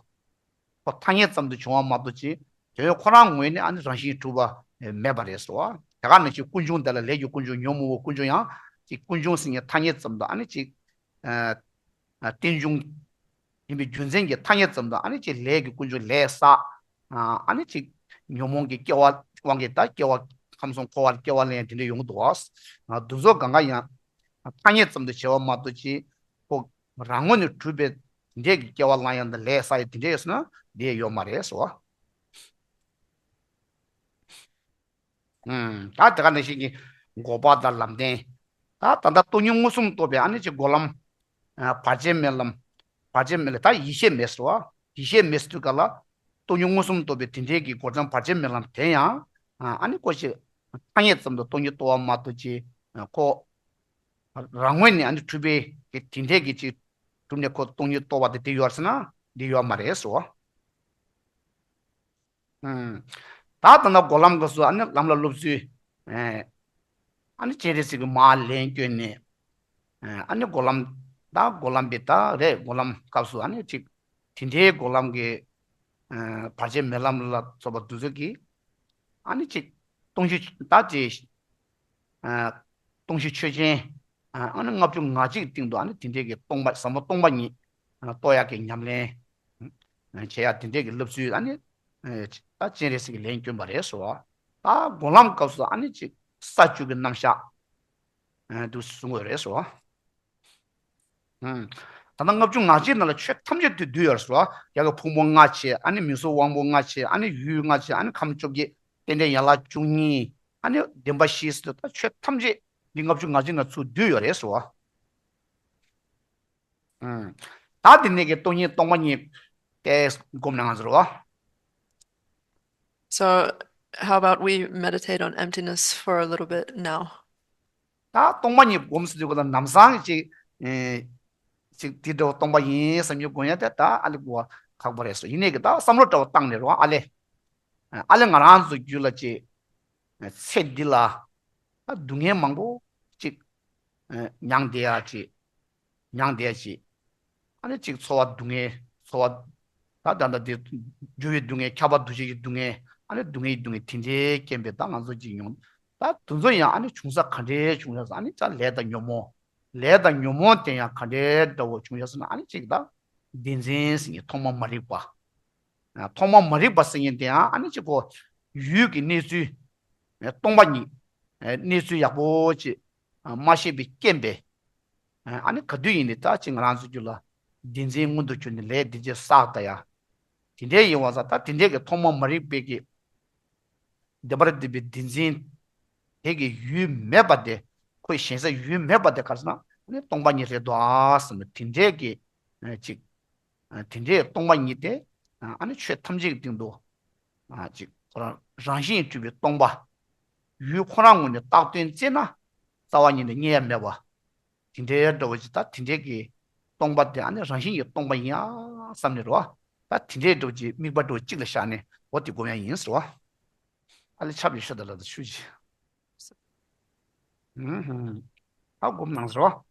ཁོ་ཐ་སྙད་ཙམ་དུ་བྱུང་བ་མ་གཏོགས་ཅིག་དོན་ཁོ་རང་ངོས་ནས་ཨ་ནི་རང་བཞིན་གྲུབ་པ་མེད་པ་རེད་ཟེར་བ། དེ་ག་ནང་བཞིན་ཀུན་འབྱུང་དེ་ལ་ལས་ཀྱི་ཀུན་འབྱུང་ཉོན་མོངས་པའི་ཀུན་འབྱུང་ཡང་ཅིག་ཀུན་འབྱུང་ཟེར་མཁན་ཐ་སྙད་ཙམ་དུ་ཨ་ནི་ཅིག་ཨ་རྟེན་འབྱུང་ཡིན་པའི་རྒྱུ་མཚན་གྱི་ཐ་སྙད་ཙམ་དུ་ཨ་ནི་ཅིག་ལས་ཀྱི་ཀུན་འབྱུང་ལས་བསགས། ཨ་ནི་ཅིག་ཉོན་མོངས་ཀྱི་སྐྱེ་བ་དབང་གིས་ད་སྐྱེ་བ་ཁམས་གསུམ་འཁོར་བར་སྐྱེ་བ་ལེན་ཡང་དེ་འདྲ་ཡོང་གི་འདུག་བ། འདི་ཚོ་གང་ག་ཡང་ཐ་སྙད་ཙམ་དུ་བྱས་པ་མ་གཏོགས་ཅིག་ཁོ་རང་ངོས་ནས་གྲུབ་པའི་དེ་འདྲས་ཀྱི་སྐྱེ་བ་བླངས་ཡང་དང་ལས་བསགས་ཡང་དེ་འདྲས་ཡོད་ཟེར་ན་དེ་ཡོད་མ་རེད་ཟེར་བ། ད་དེ་ག་ནང་བཞིན་གྱི་འགོག་པ་དང་ལམ་བདེན། ད་ད་ལྟ་སྟོང་ཉིད་མངོན་སུམ་རྟོགས་པའི་ཨ་ནི་ཅིག་སྒོམ་ལམ། བར་ཆད་མེད་ལམ། བར་ཆད་མེད་ལ་ད་ཡེ་ཤེས་མེད་ཟེར་བ། ཡེ་ཤེས་མེད་ཟེར་དུས་ག་ལ་སྟོང་ཉིད་མངོན་སུམ་རྟོགས་པའི་དེ་འདྲའི་གི་སྒོམ་ལམ་བར་ཆད་མེད་ལམ་དེ་ཡང་ཨ་ནི་ཀོ་ཞིག་ཐ་སྙད་ཙམ་དུ་སྟོང་ཉིད་རྟོགས་པ་མ་གཏོགས་ཅིག་ཁོ་རང་ངོས་ནས་ཨ་ནི་གྲུབ་པའི་གི་དེ་འདྲའི་གི་ཅིག་གྲུབ་ནས་ཁོ་སྟོང་ཉིད་རྟོགས་པ་དེ་དེ་ཡོད་ཟེར་ན་འདི་ཡོད་མ་རེད་ཟེར་བ། ད་ལྟ་ན་སྒོམ་ལམ་སྐབས་སུ་ཨ་ནི་ལམ་ལ་སློབ་ཚུལ། ཨ་ནི་སྤྱན་རས་གཟིགས་ཀྱི་མར་ལན་བསྐྱོན་ནས། ཨ་ནི་སྒོམ་ལམ། ད་སྒོམ་ལམ་པའི་ད་རེད་སྒོམ་ལམ་སྐབས་སུ་ཨ་ནི་ཅིག་དེ་འདྲའི་སྒོམ་ལམ་གྱི་བར་ཆད་མེད་ལམ་ལ་སོགས་པ་འདི་ཚོ་གིས་ཨ་ནི་ཅིག་སྟོང་གཞི་ད་ཅིག་སྟོང་གཞི་ཆོས་ཅན། ཨ་ནི་ལྔ་བཅུ་ང་གཅིག་སྟེང་དུ་ཨ་ནི་དེ་འདྲའི་གི་སྟོང་པ་ཟབ་མོ་སྟོང་པ་ཉིད་རྟོགས་ཡག་གི་ཉམས་ལེན་བྱེད་ཡག་དེ་འདྲའི་གི་སློབ་ཚུལ་ཨ་ནི་ད་སྤྱན་རས་གཟིགས་ཀྱི་ལན་བསྐྱོན་པ་རེད་ཟེར་བ། ད་སྒོམ་ལམ་སྐབས་སུ་ཨ་ནི་ཅིག་ས་བཅུ་གི་རྣམ་གཞག་འདུག་གསུང་དགོས་རེད་ཟེར་བ། ད་ལྟ་ལྔ་བཅུ་ང་གཅིག་ནང་ལ་ཆོས་ཐམས་ཅད་དུ་འདུས་ཡོད་ཟེར་བ། ཡ་གི་ཕུང་པོ་ལྔ་བྱས་ཨ་ནི་མིང་གཟུགས་དབང་པོ་ལྔ་བྱས་ཨ་ནི་ཡུལ་ལྔ་བྱས་ཨ་ནི་ཁམས་བཅོ་བརྒྱད་རྟེན་འབྲེལ་ཡན་ལག་བཅུ་གཉིས་ཨ་ནི་བདེན་པ་བཞི་ཟེར་དུས་ད་ཆོས་ཐམས་ཅད་འདི་ལྔ་བཅུ་ང་གཅིག་ནང་ཚུར་འདུས་ཡོད་རེད་ཟེར་བ། ད་འདི་ནས་ཀྱི་སྟོང་ཉིད་སྟོང་པ་ཉིད་དེ་སྒོམ་ན་ང་ཟེར་བ། So, how about we meditate on emptiness for a little bit now? ད་སྟོང་པ་ཉིད་སྒོམ་ཟེར་དུས་ཀ་ལ་ལམ་སང་གི་ཅིག་ཅིག་དེ་འདྲ་བ་སྟོང་པ་ཡིན་བསམ་ཡུལ་སྒོམ་ཡ་དེ་ད་ཨ་ལེ་གོ་བ་ཁག་པོ་རེད་སོ། ཡིན་ནའི་གི་ད་བསམ་བློ་འདྲ་བ་བཏང་ནས་རོ་ཨ་ལེ། ཨ་ལེ་ང་རང་ཚོ་རྒྱུད་ལ་ཅིག་ཚེ་འདི་ལ་ད་སྡུག་བསྔལ་མང་པོ་ཅིག་མྱངས་བསྡད་ཡ་ཅིག་མྱངས་བསྡད་ཅིག་ཨ་ནི་ཅིག་འཚོ་བ་སྡུག་བསྔལ་འཚོ་བ་ད་ད་ལྟ་དེ་འགྱུར་བའི་སྡུག་བསྔལ་ཁྱབ་པ་འདུ་བྱེད་ཀྱི་སྡུག་བསྔལ་ཨ་ནི་སྡུག་བསྔལ་གྱི་སྡུག་བསྔལ་དེ་འདྲའི་རྐྱེན་པས་ད་ང་ཚོ་ཅིག་མྱོང་ད་དེ་ཚོ་ཡང་ཨ་ནི་བྱུང་ས་ག་འདྲའི་བྱུང་ས་ཨ་ནི་ཅག་ལས་དང་ཉོན་མོངས་ལས་དང་ཉོན་མོངས་དེ་ཡང་ག་འདྲའི་འདྲ་བོ་བྱུང་ས་ཟེར་ན་ཨ་ནི་ཅིག་ད་བདེན་འཛིན་ཟེར་མཁན་ཐོག་མ་མ་རིག་པ། ཐོག་མ་མ་རིག་པ་ཟེར་མཁན་དེ་ཡང་ཨ་ནི་ཅིག་གོ་ཡུལ་གྱི་གནས་ཚུལ་སྟོང་པ་ཉིད་གནས་ཚུལ་ཡག་པོ་ཅིག་མ་ཤེས་པའི་རྐྱེན་པས། ཨ་ནི་ག་དུས་ཡིན་ནའི་ད་ཅིག་ང་རང་ཚོ་རྒྱུད་ལ་བདེན་འཛིན་མངོན་དུ་གྱུར་ནས་ལས་བདེན་འཛིན་བསགས་ད་ཡ། དེ་འདྲའི་ཡིན་བ་ས་ད་དེ་འདྲའི་གི་ཐོག་མ་མ་རིག་པའི་གི་བདེན་པར་བདེན་པའི་བདེན་འཛིན་དེ་གི་ཡུལ་མེད་པ་དེ་ཁོའི་ཞེན་ས་ཡུལ་མེད་པ་དེ་ག་རེ་ཟེར་ན་ཨ་ནི་སྟོང་པ་ཉིད་རེད་དོ་ཨ་བསམ་ནས་དེ་འདྲའི་གི་ཅིག་དེ་འདྲའི་སྟོང་པ་ཉིད་དེ་ཨ་ནི་ཆོས་ཐམས་ཅད་ཀྱི་སྟེང་དུ་ཅིག་ཁོ་རང་རང་བཞིན་གྱིས་གྲུབ་པའི་སྟོང་པ། ཡུལ་ཁོ་རང་ངོས་ནས་བཏགས་དོན་བཙལ་ན་རྩ་བ་ཉིད་ནས་རྙེད་ཡ་མེད་པ། དེ་འདྲའི་འདྲ་བོ་ཅིག་ད་དེ་འདྲའི་གི་སྟོང་པ་དེ་ཨ་ནི་རང་བཞིན་གྱིས་སྟོང་པ་ཡིན་ཨ་བསམ་ནས་རོ། ད་དེ་འདྲའི་འདྲ་བོ་ཅིག་དམིགས་པ་འདྲ་བོ་གཅིག་ལ་བཞག་ནས་འོ་དེ་སྒོམ་ཡ་ཡིན་ཟེར་བ། ཨ་ལེ་ཆབ་ཡོད་ཤ་ད་ལ་ད་ཆུ་ཅི། ཧུམ་ཧུམ། ད་སྒོམ་གནང་ཟེར་བ།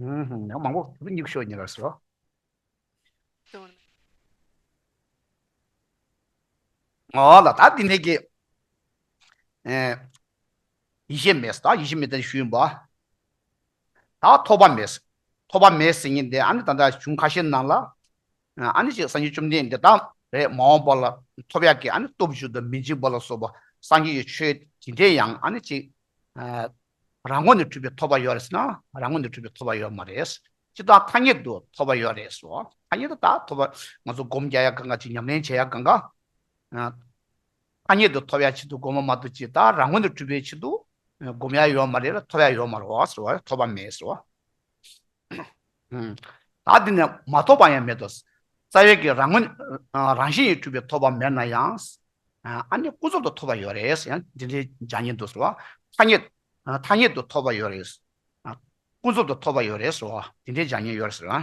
ཧུམ་ཧུམ། ཡང་མང་པོ་གཉིད་ཤོར་ཉེ་གར་སོ། ཨོ་ལ་ད་འདི་ནས་ཀྱི། ཨེ། ཡེ་ཤེས་མེད་ད་ཡེ་ཤེས་མེད་དེ་ཞུས་ཡིན་པ། ད་ཐོགས་པ་མེད། ཐོགས་པ་མེད་ཟེར་མཁན་དེ་ཨ་ནི་ད་ལྟ་གཞུང་ཁ་ཤས་ནང་ལ། ཨ་ནི་ཅིག་སངས་རྒྱས་བཅོམ་ལྡན་འདས་དང་རེད་མ་འོངས་པ་ལ་ཐོབ་ཡག་གི་ཨ་ནི་སྟོབས་བཅུ་དང་མི་འཇིགས་པ་ལ་སོགས་པ་སངས་རྒྱས་ཀྱི་ཆོས་དེ་འདྲས་ཡང་ཨ་ནི་ཅིག་རང་ངོས་ནས་གྲུབ་པའི་ཐོབ་པ་ཡོད་རེད་ཟེར་ན་རང་ངོས་ནས་གྲུབ་པའི་ཐོབ་པ་ཡོད་མ་རེད། ཅི་ལྟར་ཐ་སྙད་དུ་ཐོབ་པ་ཡོད་རེད་སོ། ཐ་སྙད་དུ་ད་ཐོབ་པ་ང་ཚོ་སྒོམ་རྒྱག་ཡག་གང་ག་ཅིག་ཉམས་ལེན་བྱེད་ཡག་གང་ག་ཐ་སྙད་དུ་ཐོབ་ཡག་ཆེད་དུ་སྒོམ་པ་མ་གཏོགས་ཅི་ད་རང་ངོས་ནས་གྲུབ་པའི་ཆེད་དུ་སྒོམ་ཡག་ཡོད་མ་རེད་ལ་ཐོབ་ཡག་ཡོད་མ་རེད་བ་ཟེར་བ་ཐོབ་པ་མེད་ཟེར་བ། ད་འདི་ནས་མ་ཐོབ་པ་ཡང་མེད་དོ། རྩ་བའི་གི་རང་ངོས་རང་བཞིན་གྱིས་གྲུབ་པའི་ཐོབ་པ་མེད་ན་ཡང་། ཨ་ནི་ཀུན་རྫོབ་ཏུ་ཐོབ་པ་ཡོད་རེད་ཡང་འདི་འདྲའི་སྦྱར་ཉེན་འདུག་ཟེར་བ། ཐ་སྙད་ཐ་སྙད་དུ་ཐོབ་པ་ཡོད་རེད། ཀུན་རྫོབ་ཏུ་ཐོབ་པ་ཡོད་རེད་ཟེར་བ་འདི་འདྲའི་སྦྱར་ཉེན་ཡོད་རེད་ཟེར་བ།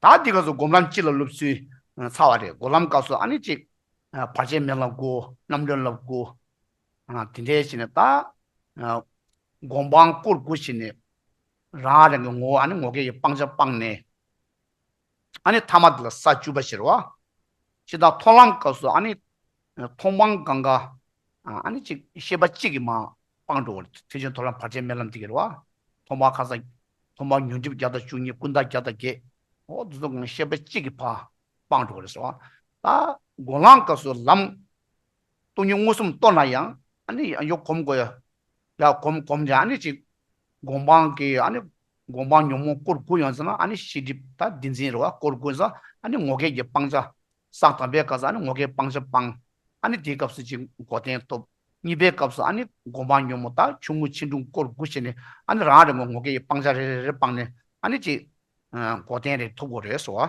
ད་འདི་ག་ཚོ་སྒོམ་ལམ་སྤྱི་ལ་སློབ་ཚུལ་ཚར་བ་རེད། སྒོམ་ལམ་སྐབས་སུ་ཨ་ནི་གཅིག་བར་ཆད་མེད་ལམ་དགུ་རྣམ་གྲོལ་ལམ་དགུ། དེ་འདྲའི་བྱས་ནས་ད་སྒོམ་སྤང་སྐོར་དགུ་བྱས་ནས་རང་རང་གི་ངོ་བོ་ཨ་ནི་ངོ་སྐལ་གྱི་སྤང་བྱ་སྤངས་ནས། ཨ་ནི་ཐ་མ་དེ་ལ་ས་བཅུ་པ་ཟེར་བ། ཇི་ལྟར་མཐོང་ལམ་སྐབས་སུ་ཨ་ནི་མཐོང་སྤང་གང་ག་ཨ་ནི་གཅིག་ཤེས་པ་གཅིག་གིས་མར་སྤངས་འགྲོ་བ་རེད། ཐེག་ཆེན་མཐོང་ལམ་བར་ཆད་མེད་ལམ་དེ་གི་རེད་བ། མཐོང་སྤང་ཁ་སང་མཐོང་སྤང་ཉོན་སྒྲིབ་བརྒྱ་དང་བཅུ་གཉིས་ཀུན་བརྟགས་བརྒྱ་དང་བརྒྱད། འོ་འདི་ཚོ་གང་ཤེས་པ་གཅིག་གིས་ཕར་སྤངས་འགྲོ་བ་རེད་ཟེར་བ། ད་སྒོམ་ལམ་སྐབས་སུ་ལམ་སྟོང་ཉིད་མངོན་སུམ་རྟོགས་ན་ཡང་ཨ་ནི་ཡང་ཡོ་གོམས་དགོས་ཡ། ཡ་གོམས་གོམས་ཀྱང་ཨ་ནི་ཅིག་སྒོམ་སྤང་གི་ཨ་ནི་སྒོམ་སྤང་ཉོན་མོངས་སྐོར་དགུ་ཡོང་ཟེར་ན་ཨ་ནི་ཤེས་སྒྲིབ་ད་བདེན་འཛིན་རེད་བ་སྐོར་དགུ་ཡོང་ཟེར་ན་ཨ་ནི་ངོ་སྐལ་གྱི་སྤང་བྱ། ས་དང་པོའི་སྐབས་སུ་ཨ་ནི་ངོ་སྐལ་སྤང་བྱ་སྤང་། ཨ་ནི་དེའི་སྐབས་སུ་ཅིག་གོ་དོན་ཐོབ། གཉིས་པའི་སྐབས་སུ་ཨ་ནི་སྒོམ་སྤང་ཉོན་མོངས་ད་ཆུང་ངུ་ཆེ་འབྲིང་སྐོར་དགུ་བྱས་ནས་ཨ་ནི་རང་རང་གི་ངོ་སྐལ་གྱི་སྤང་བྱ་རེ་རེ་རེ་སྤངས་ནས་ཨ་ནི་ཅིག་གོ་དོན་རེ་ཐོབ་དགོས་རེད་ཟེར་བ།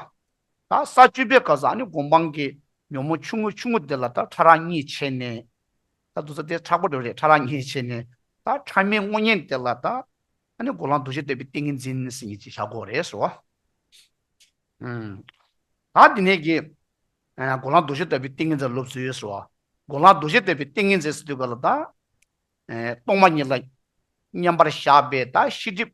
ད་ས་བཅུ་པའི་སྐབས་སུ་ཨ་ནི་སྒོམ་སྤང་གི་ཉོན་མོངས་ཆུང་ངུ་ཆུང་ངུ་དེ་ལ་ད་ཕྲ་རགས་གཉིས་ཕྱེ་ནས། ད་དུ་ས་དེ་མཁྲེགས་པོ་འགྲོ་རེད་ཕྲ་རགས་གཉིས་ཕྱེ་ནས། ད་ཕྲ་མེན་དངོས་གཉེན་དེ་ལ་ད་ཨ་ནི་སྒོམ་ལམ་རྡོ་རྗེ་ལྟ་བུའི་ཏིང་ངེ་འཛིན་ཟེར་མཁན་ཅིག་བཞག་དགོས་རེད་ཟེར་བ། ད་འདི་ནས་ཀྱི་སྒོམ་ལམ་རྡོ་རྗེ་ལྟ་བུའི་ཏིང་ངེ་འཛིན་སློབ་ཚུལ་ཟེར་བ། སྒོམ་ལམ་རྡོ་རྗེ་ལྟ་བུའི་ཏིང་ངེ་འཛིན་ཟེར་དུས་ག་ལ་ད། སྟོང་པ་ཉིད་ལ་མཉམ་པར་བཞག་པའི་ད་ཤེས་སྒྲིབ།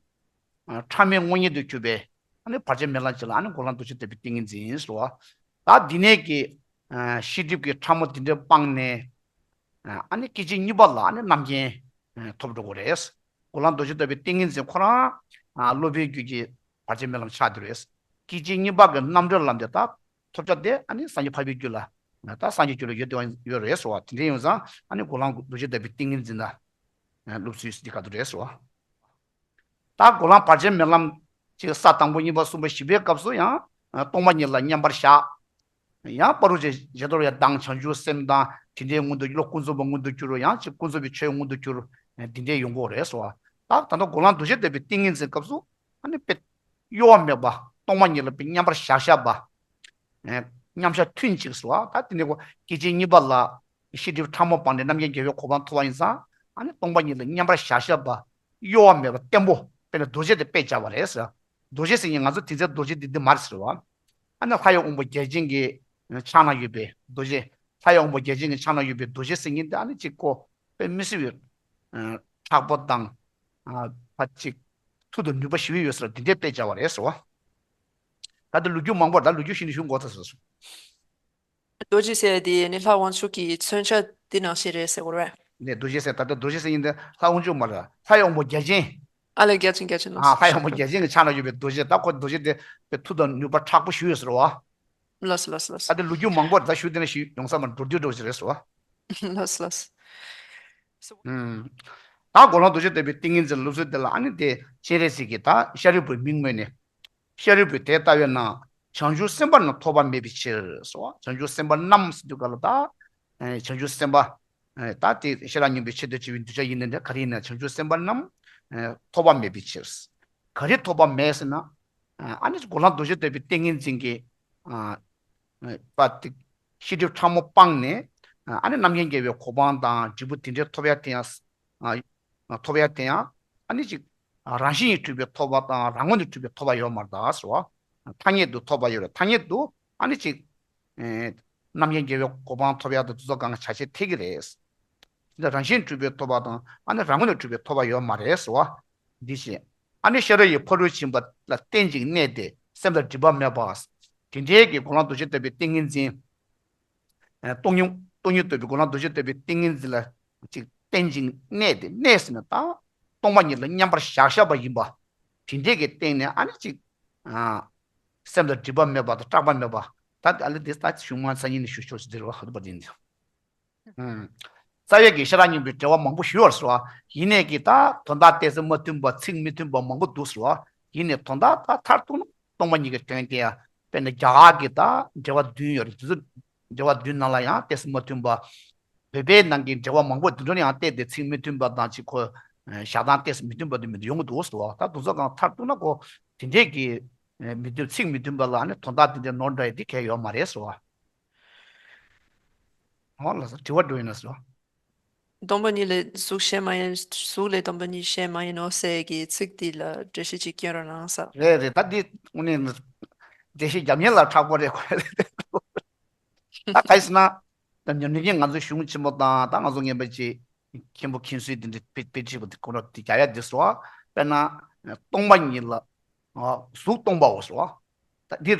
ཕྲ་མེན་དངོས་གཉེན་དུ་གྱུར་པའི་ཨ་ནི་བར་ཆད་མེད་ལམ་ཅིག་ལ་ཨ་ནི་སྒོམ་ལམ་རྡོ་རྗེ་ལྟ་བུའི་ཏིང་ངེ་འཛིན་ཟེར་བ། ད་འདི་ནས་ཀྱི་ཤེས་སྒྲིབ་ཀྱི་ཕྲ་མོ་དེ་འདྲ་སྤངས་ནས། ཨ་ནི་སྐད་ཅིག་གཉིས་པ་ལ་ཨ་ནི་རྣམ་མཁྱེན་ཐོབ་འགྲོ་གི་རེད། སྒོམ་ལམ་རྡོ་རྗེ་ལྟ་བུའི་ཏིང་ངེ་འཛིན་ཁོ་རང་སློབ་པའི་རྒྱུད་ཀྱི་བར་ཆད་མེད་ལམ་ཆགས་བསྡད་རེད། སྐད་ཅིག་གཉིས་པ་གི་རྣམ་གྲོལ་ལམ་དེ་དག་ཐོབ་བྱ་དེ་ཨ་ནི་སངས་རྒྱས་འཕགས་པའི་རྒྱུད་ལ། ད་སངས་རྒྱས་རྒྱུད་ལ་ཡོད་དེ་ཡོད་རེད་ཟེར་བ་དེ་འདྲ་ཡིན་ཙང་ཨ་ནི་སྒོམ་ལམ་རྡོ་རྗེ་ལྟ་བུའི་ཏིང་ངེ་འཛིན་ལ། སློབ་ཚུལ་འདི་ག་དུ་རེད་ཟེར་བ། ད་སྒོམ་ལམ་བར་ཆད་མེད་ལམ་གཅིག་ས་དང་པོ་གཉིས་པ་གསུམ་པ་བཞི་པའི་སྐབས་སུ་ཡང་སྟོང་པ་ཉིད་ལ་མཉམ་པར་བཞག་ཡང་པ་རུ་ཇེ་ཇེ་དོར་ཡ་དང་བྱང་ཆུབ་སེམས་དང་དེ་འདྲའི་མངོན་དུ་བློ་ཀུན་རྫོབ་པ་མངོན་དུ་གྱུར་ཡང་ཅིག་ཀུན་རྫོབ་པའི་ཆོས་མངོན་དུ་གྱུར། འདི་འདྲའི་ཡོང་གི་རེད་ཟེར་བ། ད་ད་ལྟ་སྒོམ་ལམ་རྡོ་རྗེ་ལྟ་བུའི་ཏིང་ངེ་འཛིན་སྐབས་སུ། ཨ་ནི་དཔེ། གཡོ་བ་མེད་པ་སྟོང་པ་ཉིད་ལ་དཔེ་མཉམ་པར་བཞག་བཞག་པ། ཨེ། མཉམ་བཞག་ཐུན་གཅིག་ཟེར་བ་ད་དེ་ནས་གོ་སྐད་ཅིག་གཉིས་པ་ལ། ཤེས་སྒྲིབ་ཕྲ་མོ་སྤངས་ཏེ་རྣམ་མཁྱེན་རྒྱལ་བའི་གོ་འཕང་ཐོབ་པ་ཡིན་ཙང་ཨ་ནི་སྟོང་པ་ཉིད་ལ་མཉམ་པར་བཞག་བཞག་པ། གཡོ་བ་མེད་པ་བརྟན་པོ་དཔེར་ན་རྡོ་རྗེ་དེ་དཔེ་བྱ་བ་རེད་ཟེར། རྡོ་རྗེ་ཟེར་མཁན་ང་ཚོ་དེང་སང་རྡོ་རྗེ་འདི་འདི་མ་རེད་ཟེར་བ། ཨ་ནི་ལྷ་ཡི་དབང་པོ་བརྒྱ་བྱིན་གྱི་ཕྱག་ན་ཡོད་པའི་རྡོ་རྗེ། ལྷ་ཡི་དབང་པོ་བརྒྱ་བྱིན་གྱི་ཕྱག་ན་ཡོད་པའི་རྡོ་རྗེ་ཟེར་མཁན་དེ་ཨ་ནི་གཅིག་གོ་དཔེ་མི་སྲིད་པའི། མཁྲེགས་པོ་དང་། ཕ་གཅིག་མཐུ་དང་ནུས་པ་ཞེ་པོ་ཡོད་ཟེར་བ་དེ་འདྲའི་དཔེ་བྱ་བ་རེད་ཟེར་བ། ད་ལྟ་ལོ་རྒྱུས་མང་པོ་ད་ལོ་རྒྱུས་ཤིག་ནས་ཞུ་དགོས་ཚར་སོང་། རྡོ་རྗེ་ཟེར་དེ་ནི་ལྷ་དབང་ཕྱུག་གི་མཚོན་ཆ་དེ་ནང་བཞིན་རེད་ཟེར་དགོས་རེད། ནས་རྡོ་རྗེ་ཟེར་ད་ལྟ་རྡོ་རྗེ་ཟེར་ཡིན་ཏེ་ལྷ་དབང་ཕྱུག་མ་རེད། ལྷ་ཡི་དབང་པོ་བརྒྱ་བྱིན། ཨ་ལས་བརྒྱ་བྱིན་བརྒྱ་བྱིན་ལ། ཨ་ལྷ་ཡི་དབང་པོ་བརྒྱ་བྱིན་གྱི་ཕྱག་ན་ཡོད་པའི་རྡོ་རྗེ་ད་ཁོ་རྡོ་རྗེ་དེ་པའི་མཐུ་དང་ནུས་པ་མཁྲེགས་པོ་ཞེ་པོ་ཡོད་ཟེར་བ། ལགས་སོ་ལགས་སོ་ལགས་སོ། ད་དེ་ལོ་རྒྱུས་མང་པོ་ད་ཞུ་དེ་ནས་ཞུ་ཡོང་ས་མ་འགྲོ་དུས་འགྲོ་ཞིག་རེད་ཟེར་བ། ལགས་སོ་ལགས་སོ། ད་སྒོམ་ལམ་རྡོ་རྗེ་ལྟ་བུའི་ཏིང་ངེ་འཛིན་སློབ་ཚུལ་དེ་ལ་ཨ་ནི་དེ་སྤྱན་རས་གཟིགས་ཀྱིས་ད་ཤཱ་རིའི་བུའི་མིང་སྨོས་ནས། ཤཱ་རིའི་བུས་དེ་ལྟ་བས་ན་བྱང་ཆུབ་སེམས་དཔའ་རྣམས་ཐོབ་པ་མེད་པའི་ཕྱིར་ཟེར་བ། བྱང་ཆུབ་སེམས་དཔའ་རྣམས་ཟེར་དུས་ག་ལ་ད། བྱང་ཆུབ་སེམས་དཔའ། ད་དེ་ཤེས་རབ་སྙིང་པོའི་ཆེད་དུ་བྱས་པའི་གདུལ་བྱ་ཡིན་ནའི་འདྲ་ག་རེ་ཡིན་ན་བྱང་ཆུབ་སེམས་དཔའ་རྣམས། ཐོབ་པ་མེད་པའི་ཕྱིར། ག་རེ་ཐོབ་པ་མེད་ཟེར་ན། ཨ་ནི་སྒོམ་ལམ་རྡོ་རྗེ་ལྟ་བུའི་ཏིང་ངེ་འཛིན་གྱི། པ་ཏི། ཤེས་སྒྲིབ་ཕྲ་མོ་སྤངས་ནས། ཨ་ནི་རྣམ་མཁྱེན་རྒྱལ་བའི་གོ་འཕང་དང་འབྲས་བུ་དེ་འདྲའི་ཐོབ་ཡ་དེ་ཡང་། ཐོབ་ཡ་དེ་ཡང་། ཨ་ནི་ཅིག་རང་བཞིན་གྱིས་གྲུབ་པའི་ཐོབ་པ་དང་རང་ངོས་ནས་གྲུབ་པའི་ཐོབ་པ་ཡོད་མ་རེད་ཟེར་བ། ཐ་སྙད་དུ་ཐོབ་པ་ཡོད་རེད་ཐ་སྙད་དུ་ཨ་ནི་ཅིག་རྣམ་མཁྱེན་རྒྱལ་བའི་གོ་འཕང་ཐོབ་ཡ་དང་དེ་ཚོ་གང་ག་བྱ་བྱེད་འཐད་ཀྱི་རེད། འདི་རང་བཞིན་གྲུབ་པའི་ཐོབ་པ་དང་ཨ་ནི་རང་ངོས་ནས་གྲུབ་པའི་ཐོབ་པ་ཡོད་མ་རེད་ཟེར་བ། འདི་བཤད། ཨ་ནི་ཤེས་རབ་ཡི་ཕ་རོལ་ཕྱིན་པ་ལ་རྟེན་ཅིང་གནས་ཏེ་སེམས་ལ་སྒྲིབ་པ་མེད་པ། དེ་འདྲའི་གི་གོ་ལ་རྡོ་རྗེ་ལྟ་བུའི་ཏིང་ངེ་འཛིན། སྟོང་ཉིད་སྟོང་ཉིད་རྟོགས་པའི་གོ་ལ་རྡོ་རྗེ་ལྟ་བུའི་ཏིང་ངེ་འཛིན་ལ་ཅིག་རྟེན་ཅིང་གནས་ཏེ་གནས་ཟེར་ན་ད་སྟོང་པ་ཉིད་ལ་མཉམ་པར་བཞག་བཞག་པ་ཡིན་པ། དེ་འདྲའི་གི་སྟེང་ནས་ཨ་ནི་ཅིག་ཨ། སེམས་ལ་སྒྲིབ་པ་མེད་པ་དང་སྐྲག་པ་མེད་པ། ད་ཨ་ལེ་དེ་ད་གཞུང་མ་སང་ཉིན་ནས་ཞུ་ཆོག་ཟེར་བ་ཧ་ཏུ་པ་དེ་འདི། ཨུམ། རྩ་བའི་གི་ཤེས་རབ་སྙིང་པོའི་འགྲེལ་བ་མང་པོ་ཞུས་པར་ཟེར་བ། ཡིན་ནས་ཀྱི་ད་དོན་དག་ཏོག་ཙམ་མ་མཐུན་པ་ཚིག་མི་མཐུན་པ་མང་པོ་འདུག་ཟེར་བ། ཡིན་ནས་དོན་དག་ད་མཐར་གཏུགས་ན་སྟོང་པ་ཉིད་ཀྱི་དོན་དེ་ཡང་དཔེར་ན་རྒྱ་གར་གྱི་ད་འགྲེལ་བ་བདུན་ཡོད་རེད། དེ་ཚོ་འགྲེལ་བ་བདུན་ནང་ལ་ཡང་ཏོག་ཙམ་མ་མཐུན་པ། བོད་པའི་ནང་གི་འགྲེལ་བ་མང་པོ་དེ་ཚོ་ལ་ཡང་བལྟས་ཏེ་ཚིག་མི་མཐུན་པ་དང་ཅིག་ཁོ་བཞག་སྟངས་ཏོག་ཙམ་མི་མཐུན་པ་དེ་མི་འདུག་ཡོང་གི་འདུག་ཟེར་བ། ད་དེ་ཚོ་གང་མཐར་གཏུགས་ན་ཁོ་དེ་འདྲས་ཀྱི་མི་མཐུན་ཚིག་མི་མཐུན་པ་ལ་ནི་དོན་དག་དེ་འདྲས་ནོར་འདྲ་ཡི་དེ་གལ་ཡོད་མ་རེད་ཟེར་བ། ཨོ་ལགས་སོ། དྲི་བ་འགྲོ་ཡིན་ན་ཟེར། སྟོང་པ་ཉིད་ལས་གཟུགས་གཞན་མ་ཡིན། གཟུགས་ལས་སྟོང་པ་ཉིད་གཞན་མ་ཡིན་ནོ་ཟེར་གྱི་ཚིག་འདི་ལ་འགྲེལ་བཤད་ཅིག་སྐྱོན་རོགས་གནང་ཟེར། རེད་རེད། ད་འདི་དངོས་གནས་འགྲེལ་བཤད་རྒྱབ་མཁན་ལ་ཁག་པོ་རེད་ཁོ་རེ། ད་ག་ཡིན་ཟེར་ན། ད་ཉམས་ལེན་གྱི་ང་ཚོའི་གཞུང་ཆེན་མོ་དང་ད་ང་ཚོ་ངན་པ་ཅིག་མཁན་པོ་མཁན་ཟུར་འདི་འདྲ་དཔེ་དཔེ་ཁྲིད་པ་འདི་ཁོ་ར་འདི་རྒྱ་ཡ་འདི་སོ། དཔེར་ན། སྟོང་པ་ཉིད་ལ། གཟུགས་སྟོང་པའོ་སོ། ད་འདི་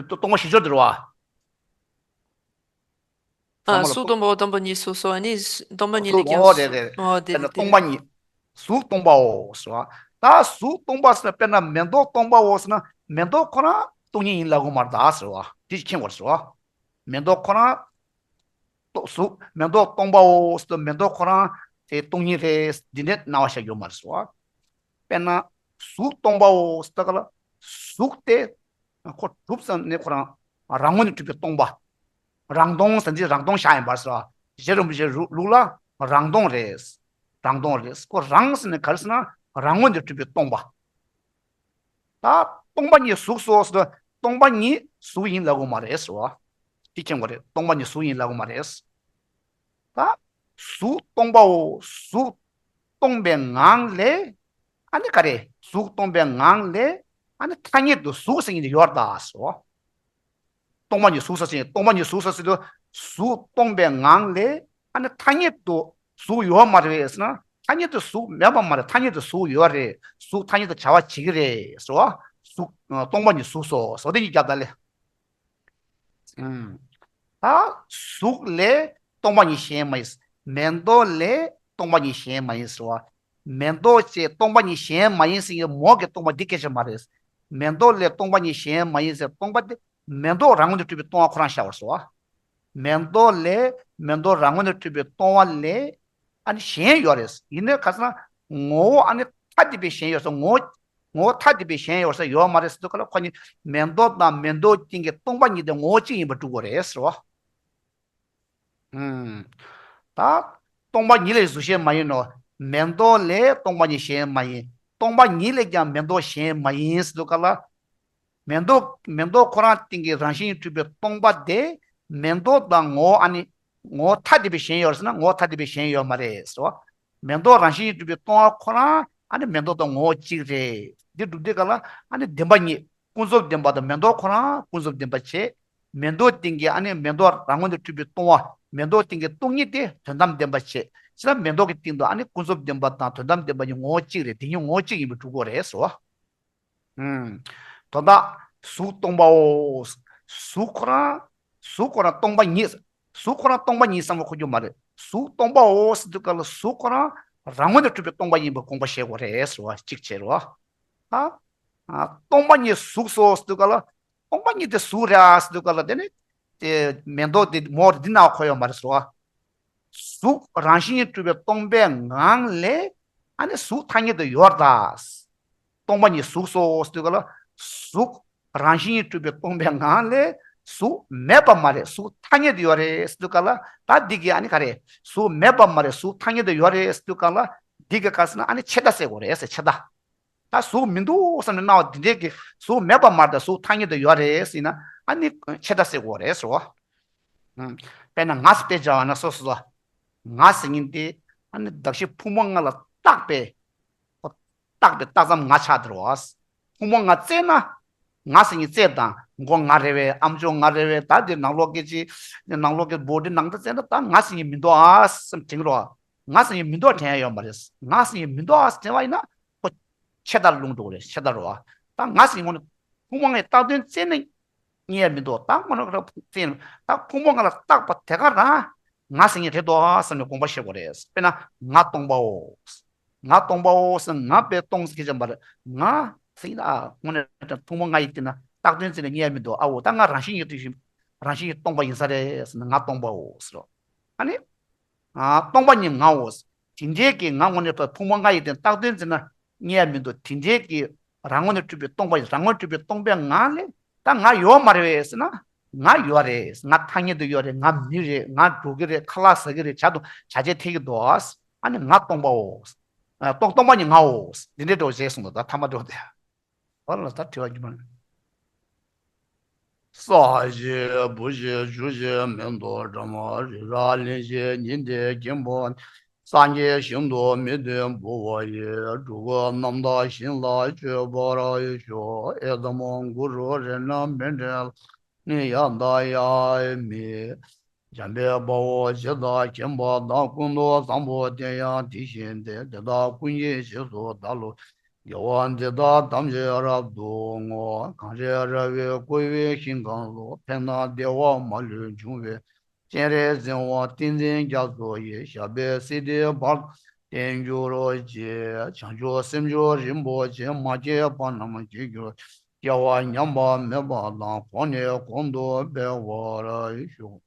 སྟོང་པ་བཞི་སྦྱོར་འདི་རེད་བ། ཨ། ཚང་མ་ལ་གཟུགས་སྟོང་པའོ། སྟོང་པ་ཉིད་གཟུགས་སོ། ཨ་ནི་སྟོང་པ་ཉིད་ལས་ཀྱང་། ཨོ་རེད་རེད། ཨོ་དེ་དཔེར་ན་རེད་དེ་སྟོང་པ་རེད། ཉིད། གཟུགས་སྟོང་པའོ་ཟེར་བ། ད་གཟུགས་སྟོང་པ་ཟེར་ན་དཔེར་ན་མེ་ཏོག་སྟོང་པའོ་ཟེར་ན་མེ་ཏོག་ཁོ་རང་སྟོང་ཉིད་ཡིན་ལབ་དགོས་མ་རེད་ད་ཟེར་བ། དེ་མཁྱེན་དགོས་ཟེར་བ། མེ་ཏོག་ཁོ་རང་། ཏོ་གཟུགས་མེ་ཏོག་སྟོང་པའོ་ཟེར་དུས་མེ་ཏོག་ཁོ་རང་དེ་སྟོང་ཉིད་རེད་འདི་འདྲའི་སྣང་བ་ཤར་ཡོད་མ་རེད་ཟེར་བ། དཔེར་ན་གཟུགས་སྟོང་པའོ་ཟེར་ད་ག་ལ་གཟུགས་དེ་ཁོ་གྲུབ་ཙམ་ནས་ཁོ་རང་རང་ངོས་ནས་གྲུབ་པའི་སྟོང་པ། རང་སྟོང་ཟེར་འདི་རང་སྟོང་བཞག་ཡིན་པར་ཟེར་བ། རྗེ་རིན་པོ་ཆེའི་ལུགས་ལ་རང་སྟོང་རེད། རང་སྟོང་རེད། ཁོ་རང་ཟེར་ནས་ག་རེ་ཟེར་ན་རང་ངོས་ནས་གྲུབ་པའི་སྟོང་པ། ད་སྟོང་པ་ཉིད་གཟུགས་སོ་ཟེར་དུས་སྟོང་པ་ཉིད་གཟུགས་ཡིན་ལབ་དགོས་མ་རེད་ཟེར་བ། དེ་མཁྱེན་དགོས་རེད། སྟོང་པ་ཉིད་གཟུགས་ཡིན་ལབ་དགོས་མ་རེད། ད་གཟུགས་སྟོང་པའོ། གཟུགས་སྟོང་པའི་ངང་ལས། ཨ་ནི་ག་རེ། གཟུགས་སྟོང་པའི་ངང་ལས། ཨ་ནི་ཐ་སྙད་དུ་གཟུགས་ཟེར་མཁན་དེ་ཡོད་རེད་ད་ཟེར་བ། སྟོང་པ་ཉིད་གཟུགས་སོ་ཟེར། སྟོང་པ་ཉིད་གཟུགས་སོ་ཟེར་དུས་གཟུགས་སྟོང་པའི་ངང་ལས་ཨ་ནི་ཐ་སྙད་དུ་གཟུགས་ཡོད་མ་རེད་ཟེར་ན་ཐ་སྙད་དུ་གཟུགས་མེད་པ་མ་རེད། ཐ་སྙད་དུ་གཟུགས་ཡོད་རེད། གཟུགས་ཐ་སྙད་དུ་བྱ་བ་བྱེད་ཀྱི་རེད་ཟེར་བ། གཟུགས་སྟོང་པ་ཉིད་གཟུགས་སོ་ཟེར་བ་དེ་གཉིས་རྒྱབ་ད་ལེ། ད་གཟུགས་ལས་སྟོང་པ་ཉིད་གཞན་མ་ཡིན། མེ་ཏོག་ལས་སྟོང་པ་ཉིད་གཞན་མ་ཡིན་ཟེར་བ། མེ་ཏོག་ཅེས་སྟོང་པ་ཉིད་གཞན་མ་ཡིན་ཟེར་གྱི་མོ་གི་སྟོང་པ་འདི་སྐད་ཆ་མ་རེད། མེ་ཏོག་ལས་སྟོང་པ་ཉིད་གཞན་མ་ཡིན་ཟེར་སྟོང་པ་འདི་མེ་ཏོག་རང་ངོས་ནས་གྲུབ་པའི་སྟོང་པ་ཁོ་རང་ཤར་བར་སོ། མེ་ཏོག་ལས་མེ་ཏོག་རང་ངོས་ནས་གྲུབ་པའི་སྟོང་པ་ལས་ཨ་ནི་གཞན་ཡོད་རེད། ཡིན་ནའི་ག་ཟེར་ན་ངོ་བོ་ཨ་ནི་ཐ་དད་པའི་གཞན་ཡོད་ཟེར། ངོ་བོ་ངོ་བོ་ཐ་དད་པའི་གཞན་ཡོད་ཟེར་ཡོད་མ་རེད་ཟེར་དུས་ག་ལ་ཁོ་ནི་མེ་ཏོག་དང་མེ་ཏོག་སྟེང་གི་སྟོང་པ་ཉིད་དེ་ངོ་བོ་གཅིག་ཡིན་པར་གྲུབ་དགོས་རེད་ཟེར་བ། ད་སྟོང་པ་ཉིད་ལས་གཟུགས་གཞན་མ་ཡིན་ནོ། མེ་ཏོག་ལས་སྟོང་པ་ཉིད་གཞན་མ་ཡིན། སྟོང་པ་ཉིད་ལས་ཀྱང་མེ་ཏོག་གཞན་མ་ཡིན་ཟེར་དུས་ག་ལ། མེ་ཏོག་མེ་ཏོག་ཁོ་རང་སྟེང་གི་རང་བཞིན་གྱིས་གྲུབ་པའི་སྟོང་པ་དེ་མེ་ཏོག་དང་ངོ་བོ་ཨ་ནི་ངོ་བོ་ཐ་དད་པའི་གཞན་ཡོད་ཟེར་ན་ངོ་བོ་ཐ་དད་པའི་གཞན་ཡོད་མ་རེད་ཟེར་བ། མེ་ཏོག་རང་བཞིན་གྱིས་གྲུབ་པའི་སྟོང་པ་ཁོ་རང་ཨ་ནི་མེ་ཏོག་དང་ངོ་བོ་གཅིག་རེད། འདི་སྒྲུབ་དུས་ག་ལ་ཨ་ནི་བདེན་པ་གཉིས། ཀུན་རྫོབ་བདེན་པ་དང་མེ་ཏོག་ཁོ་རང་ཀུན་རྫོབ་བདེན་པ་བྱས། མེ་ཏོག་སྟེང་གི་ཨ་ནི་མེ་ཏོག་རང་ངོས་ནས་གྲུབ་པའི་སྟོང་པ། མེ་ཏོག་སྟེང་གི་སྟོང་ཉིད་དེ་དོན་དམ་བདེན་པ་བྱས། ཅི་ལ་མེ་ཏོག་གི་སྟེང་དུ་ཨ་ནི་ཀུན་རྫོབ་བདེན་པ་དང་དོན་དམ་བདེན་པ་གཉིས་ངོ་བོ་གཅིག་རེད། དེ་གཉིས་ངོ་བོ་གཅིག་ཡིན་པར་གྲུབ་དགོས་རེད་ཟེར་བ། ཨུམ། དོན་དག་གཟུགས་སྟོང་པའོ། གཟུགས་ཁོ་རང་གཟུགས་ཁོ་རང་སྟོང་པ་ཉིད། གཟུགས་ཁོ་རང་སྟོང་པ་ཉིད་བསམ་བློ་འཁོར་རྒྱུ་མ་རེད། གཟུགས་སྟོང་པའོ་ཟེར་དུས་ག་ལ་གཟུགས་ཁོ་རང་རང་ངོས་ནས་གྲུབ་པའི་སྟོང་པ་ཡིན་པའི་དགོངས་པ་བཞེས་དགོས་རེད་ཟེར་བ་གཅིག་བྱས་རོ། ཨ། ཨ། སྟོང་པ་ཉིད་གཟུགས་སོ་ཟེར་དུས་ག་ལ། སྟོང་པ་ཉིད་དེ་གཟུགས་རེད་ཨ་ཟེར་དུས་ག་ལ་དེ་ནི། དེ་མེ་ཏོག་དེ་མོ་རེད་འདི་ན་འཁོར་ཡོད་མ་རེད་ཟེར་བ། གཟུགས་རང་བཞིན་གྱིས་གྲུབ་པའི་སྟོང་པའི་ངང་ལས། ཨ་ནི་གཟུགས་ཐ་སྙད་དུ་ཡོད་རེད་ད། སྟོང་པ་ཉིད་གཟུགས་སོ་ཟེར་དུས་ག་ལ། གཟུགས་རང་བཞིན་གྱིས་གྲུབ་པའི་སྟོང་པའི་ངང་ལས། གཟུགས་མེད་པ་མ་རེད། གཟུགས་ཐ་སྙད་དུ་ཡོད་རེད་ཟེར་དུས་ག་ལ། ད་འདི་གི་ཨ་ནི་ག་རེད། གཟུགས་མེད་པ་མ་རེད། གཟུགས་ཐ་སྙད་དུ་ཡོད་རེད་ཟེར་དུས་ག་ལ། འདི་གི་ག་ཟེར་ན་ཨ་ནི་ཆད་ལྟ་ཟེར་དགོས་རེད་ཟེར། ཆད་ལྟ། ད་གཟུགས་མི་འདུག་བསམ་ནས་སྣང་བ་འདི་འདྲས་ཀྱི་གཟུགས་མེད་པ་མ་རེད། གཟུགས་ཐ་སྙད་དུ་ཡོད་རེད་ཟེར་ན་ཨ་ནི་ཆད་ལྟ་ཟེར་དགོས་རེད་ཟེར་བ། ཨུམ། དཔེར་ན་ང་ཟེར་དཔེ་བྱ་བ་ན་སོ་སོ་སོ། ང་ཟེར་མཁན་དེ་ཨ་ནི་གདགས་གཞི་ཕུང་པོ་ལྔ་ལ་བཏགས་པའི། བཏགས་པའི་བཏགས་ཙམ་ང་ཆགས་འདུག་བ། ཕུང་པོ་ལྔ་བཙལ་ན། ང་ཟེར་མཁན་བཙལ་དང་མགོ་ང་རེད་པས། ཨམ་ཅོག་ང་རེད་པས། ད་འདི་ནང་ལོགས་སྐད་ཅིག་ནང་ལོགས་ཀྱི་བོ་ཌི་ནང་དུ་བཙལ་ན་ད་ང་ཟེར་མཁན་མི་འདུག་ཨ་བསམ་དྲན་གི་རོ། ང་ཟེར་མཁན་མི་འདུག་དྲན་ཡ་ཡོད་མ་རེད། ང་ཟེར་མཁན་མི་འདུག་ཨ་དྲན་པ་ཡིན་ན་ཁོ་ཆད་ལྟར་ལྷུང་འགྲོ་གི་རེད། ཆད་ལྟར་རོ། ད་ང་ཟེར་མཁན་ངོ་ནས་ཐུན་མོང་བའི་རྟགས་དོན་བཙལ་ནས་རྙེད་ཡ་མི་འདུག་ད་ངོ་ནས་བཙལ་ནས་ད་ཕུང་པོ་ལྔ་ལ་བརྟགས་པ་དེ་ག་རང་ང་ཟེར་མཁན་རེད་འདུག་ཨ་བསམ་ནས་དགོངས་པ་བཞེས་དགོས་རེད། དཔེར་ན་ང་སྟོང་པའོ། ང་སྟོང་པའོ་ཟེར། ང་དཔེ་སྟོང་ཟེར་མཁན་ཅན་པ་རེད། ང་ཟེར་ན་ཨ་དངོས་གནས་དྲང་ཐུན་མོང་ལྔ་ཡི་སྟེང་ན་རྟགས་དོན་བཙལ་ནས་རྙེད་ཡ་མི་འདུག་ཨ་འོ་ད་ང་རང་བཞིན་གྱིས་དེ་བཞིན་རང་བཞིན་གྱིས་སྟོང་པ་ཡིན་ས་རེད་ཟེར་ན་ང་སྟོང་པའོ་ཟེར་རོ། ཨ་ནི། ཨ་སྟོང་པ་ཉིད་ངའོ། དེ་འདྲའི་གི་ང་དངོས་གནས་པ་ཕུང་པོ་ལྔ་ཡི་སྟེང་རྟགས་དོན་བཙལ་ན་རྙེད་ཡ་མི་འདུག་དེ་འདྲའི་གི་རང་ངོས་ནས་གྲུབ་པའི་སྟོང་པ་ཡིན། རང་ངོས་གྲུབ་པའི་སྟོང་པའི་ངང་ལས་ད་ང་ཡོད་མ་རེད་ཟེར་ན། ང་ཡོད་རེད། ང་ཐ་སྙད་དུ་ཡོད་རེད། ང་མི་རེད། ང་འགྲོ་གི་རེད། ཁ་ལག་ཟ་གི་རེད། བྱ་དང་བྱ་བྱེད་འཐད་ཀྱི་འདུག་ཨ་ནི་ང་སྟོང་པའོ། ཨ་སྟོང་སྟོང་པ་ཉིད་ངའོ། འདི་འདྲའི་འགྲོ་བྱས་གསུངས་འདུག་ད་ཐ་མ་འགྲོ་དེ། ཨོ་ལ་ད་དྲི་བ་རྒྱུ་མ་རེད། ས་གཞི་བུ་གཞི་ཆུ་གཞི་མེ་ཏོག་སྒྲོལ་མ་རི་རབ་གླིང་བཞི་ཉི་ཟླའི་དཀྱིལ་འཁོར། སངས་རྒྱས་ཞིང་དུ་མི་མཐུན་བུ་བ་ཡི། འགྲོ་ཀུན་རྣམ་དག་ཞིང་ལ་སྤྱོད་པར་ཤོག་ཨེ་དམ་གུ་རུ་རཏྣ་མནྠ་ནི་ཡ་ད་ཡ་མི། འཇམ་དཔལ་དཔའ་བོས་ཇི་ལྟར་མཁྱེན་པ་དང་། ཀུན་ཏུ་བཟང་པོ་དེ་ཡང་དེ་བཞིན་ཏེ། དེ་དག་ཀུན་གྱི་རྗེས་སུ་བདག་སློབ་ཅིང་། དགེ་བ་འདི་དག་ཐམས་ཅད་རབ་ཏུ་བསྔོ། གངས་རི་ར་བས་བསྐོར་བའི་ཞིང་ཁམས་སུ། ཕན་དང་བདེ་བ་མ་ལུས་འབྱུང་བའི། སྤྱན་རས་གཟིགས་དབང་ཏིང་འཛིན་རྒྱ་མཚོ་ཡི། ཞབས་པད་སྲིད་མཐའི་བར་དུ་བརྟན་གྱུར་ཅིག་བྱང་ཆུབ་སེམས་མཆོག་རིན་པོ་ཆེ། མ་སྐྱེས་པ་རྣམས་སྐྱེ་གྱུར་ཅིག་སྐྱེ་བ་ཉམས་པ་མེད་པ་དང་། གོང་ནས་གོང་དུ་འཕེལ་བར་ཤོག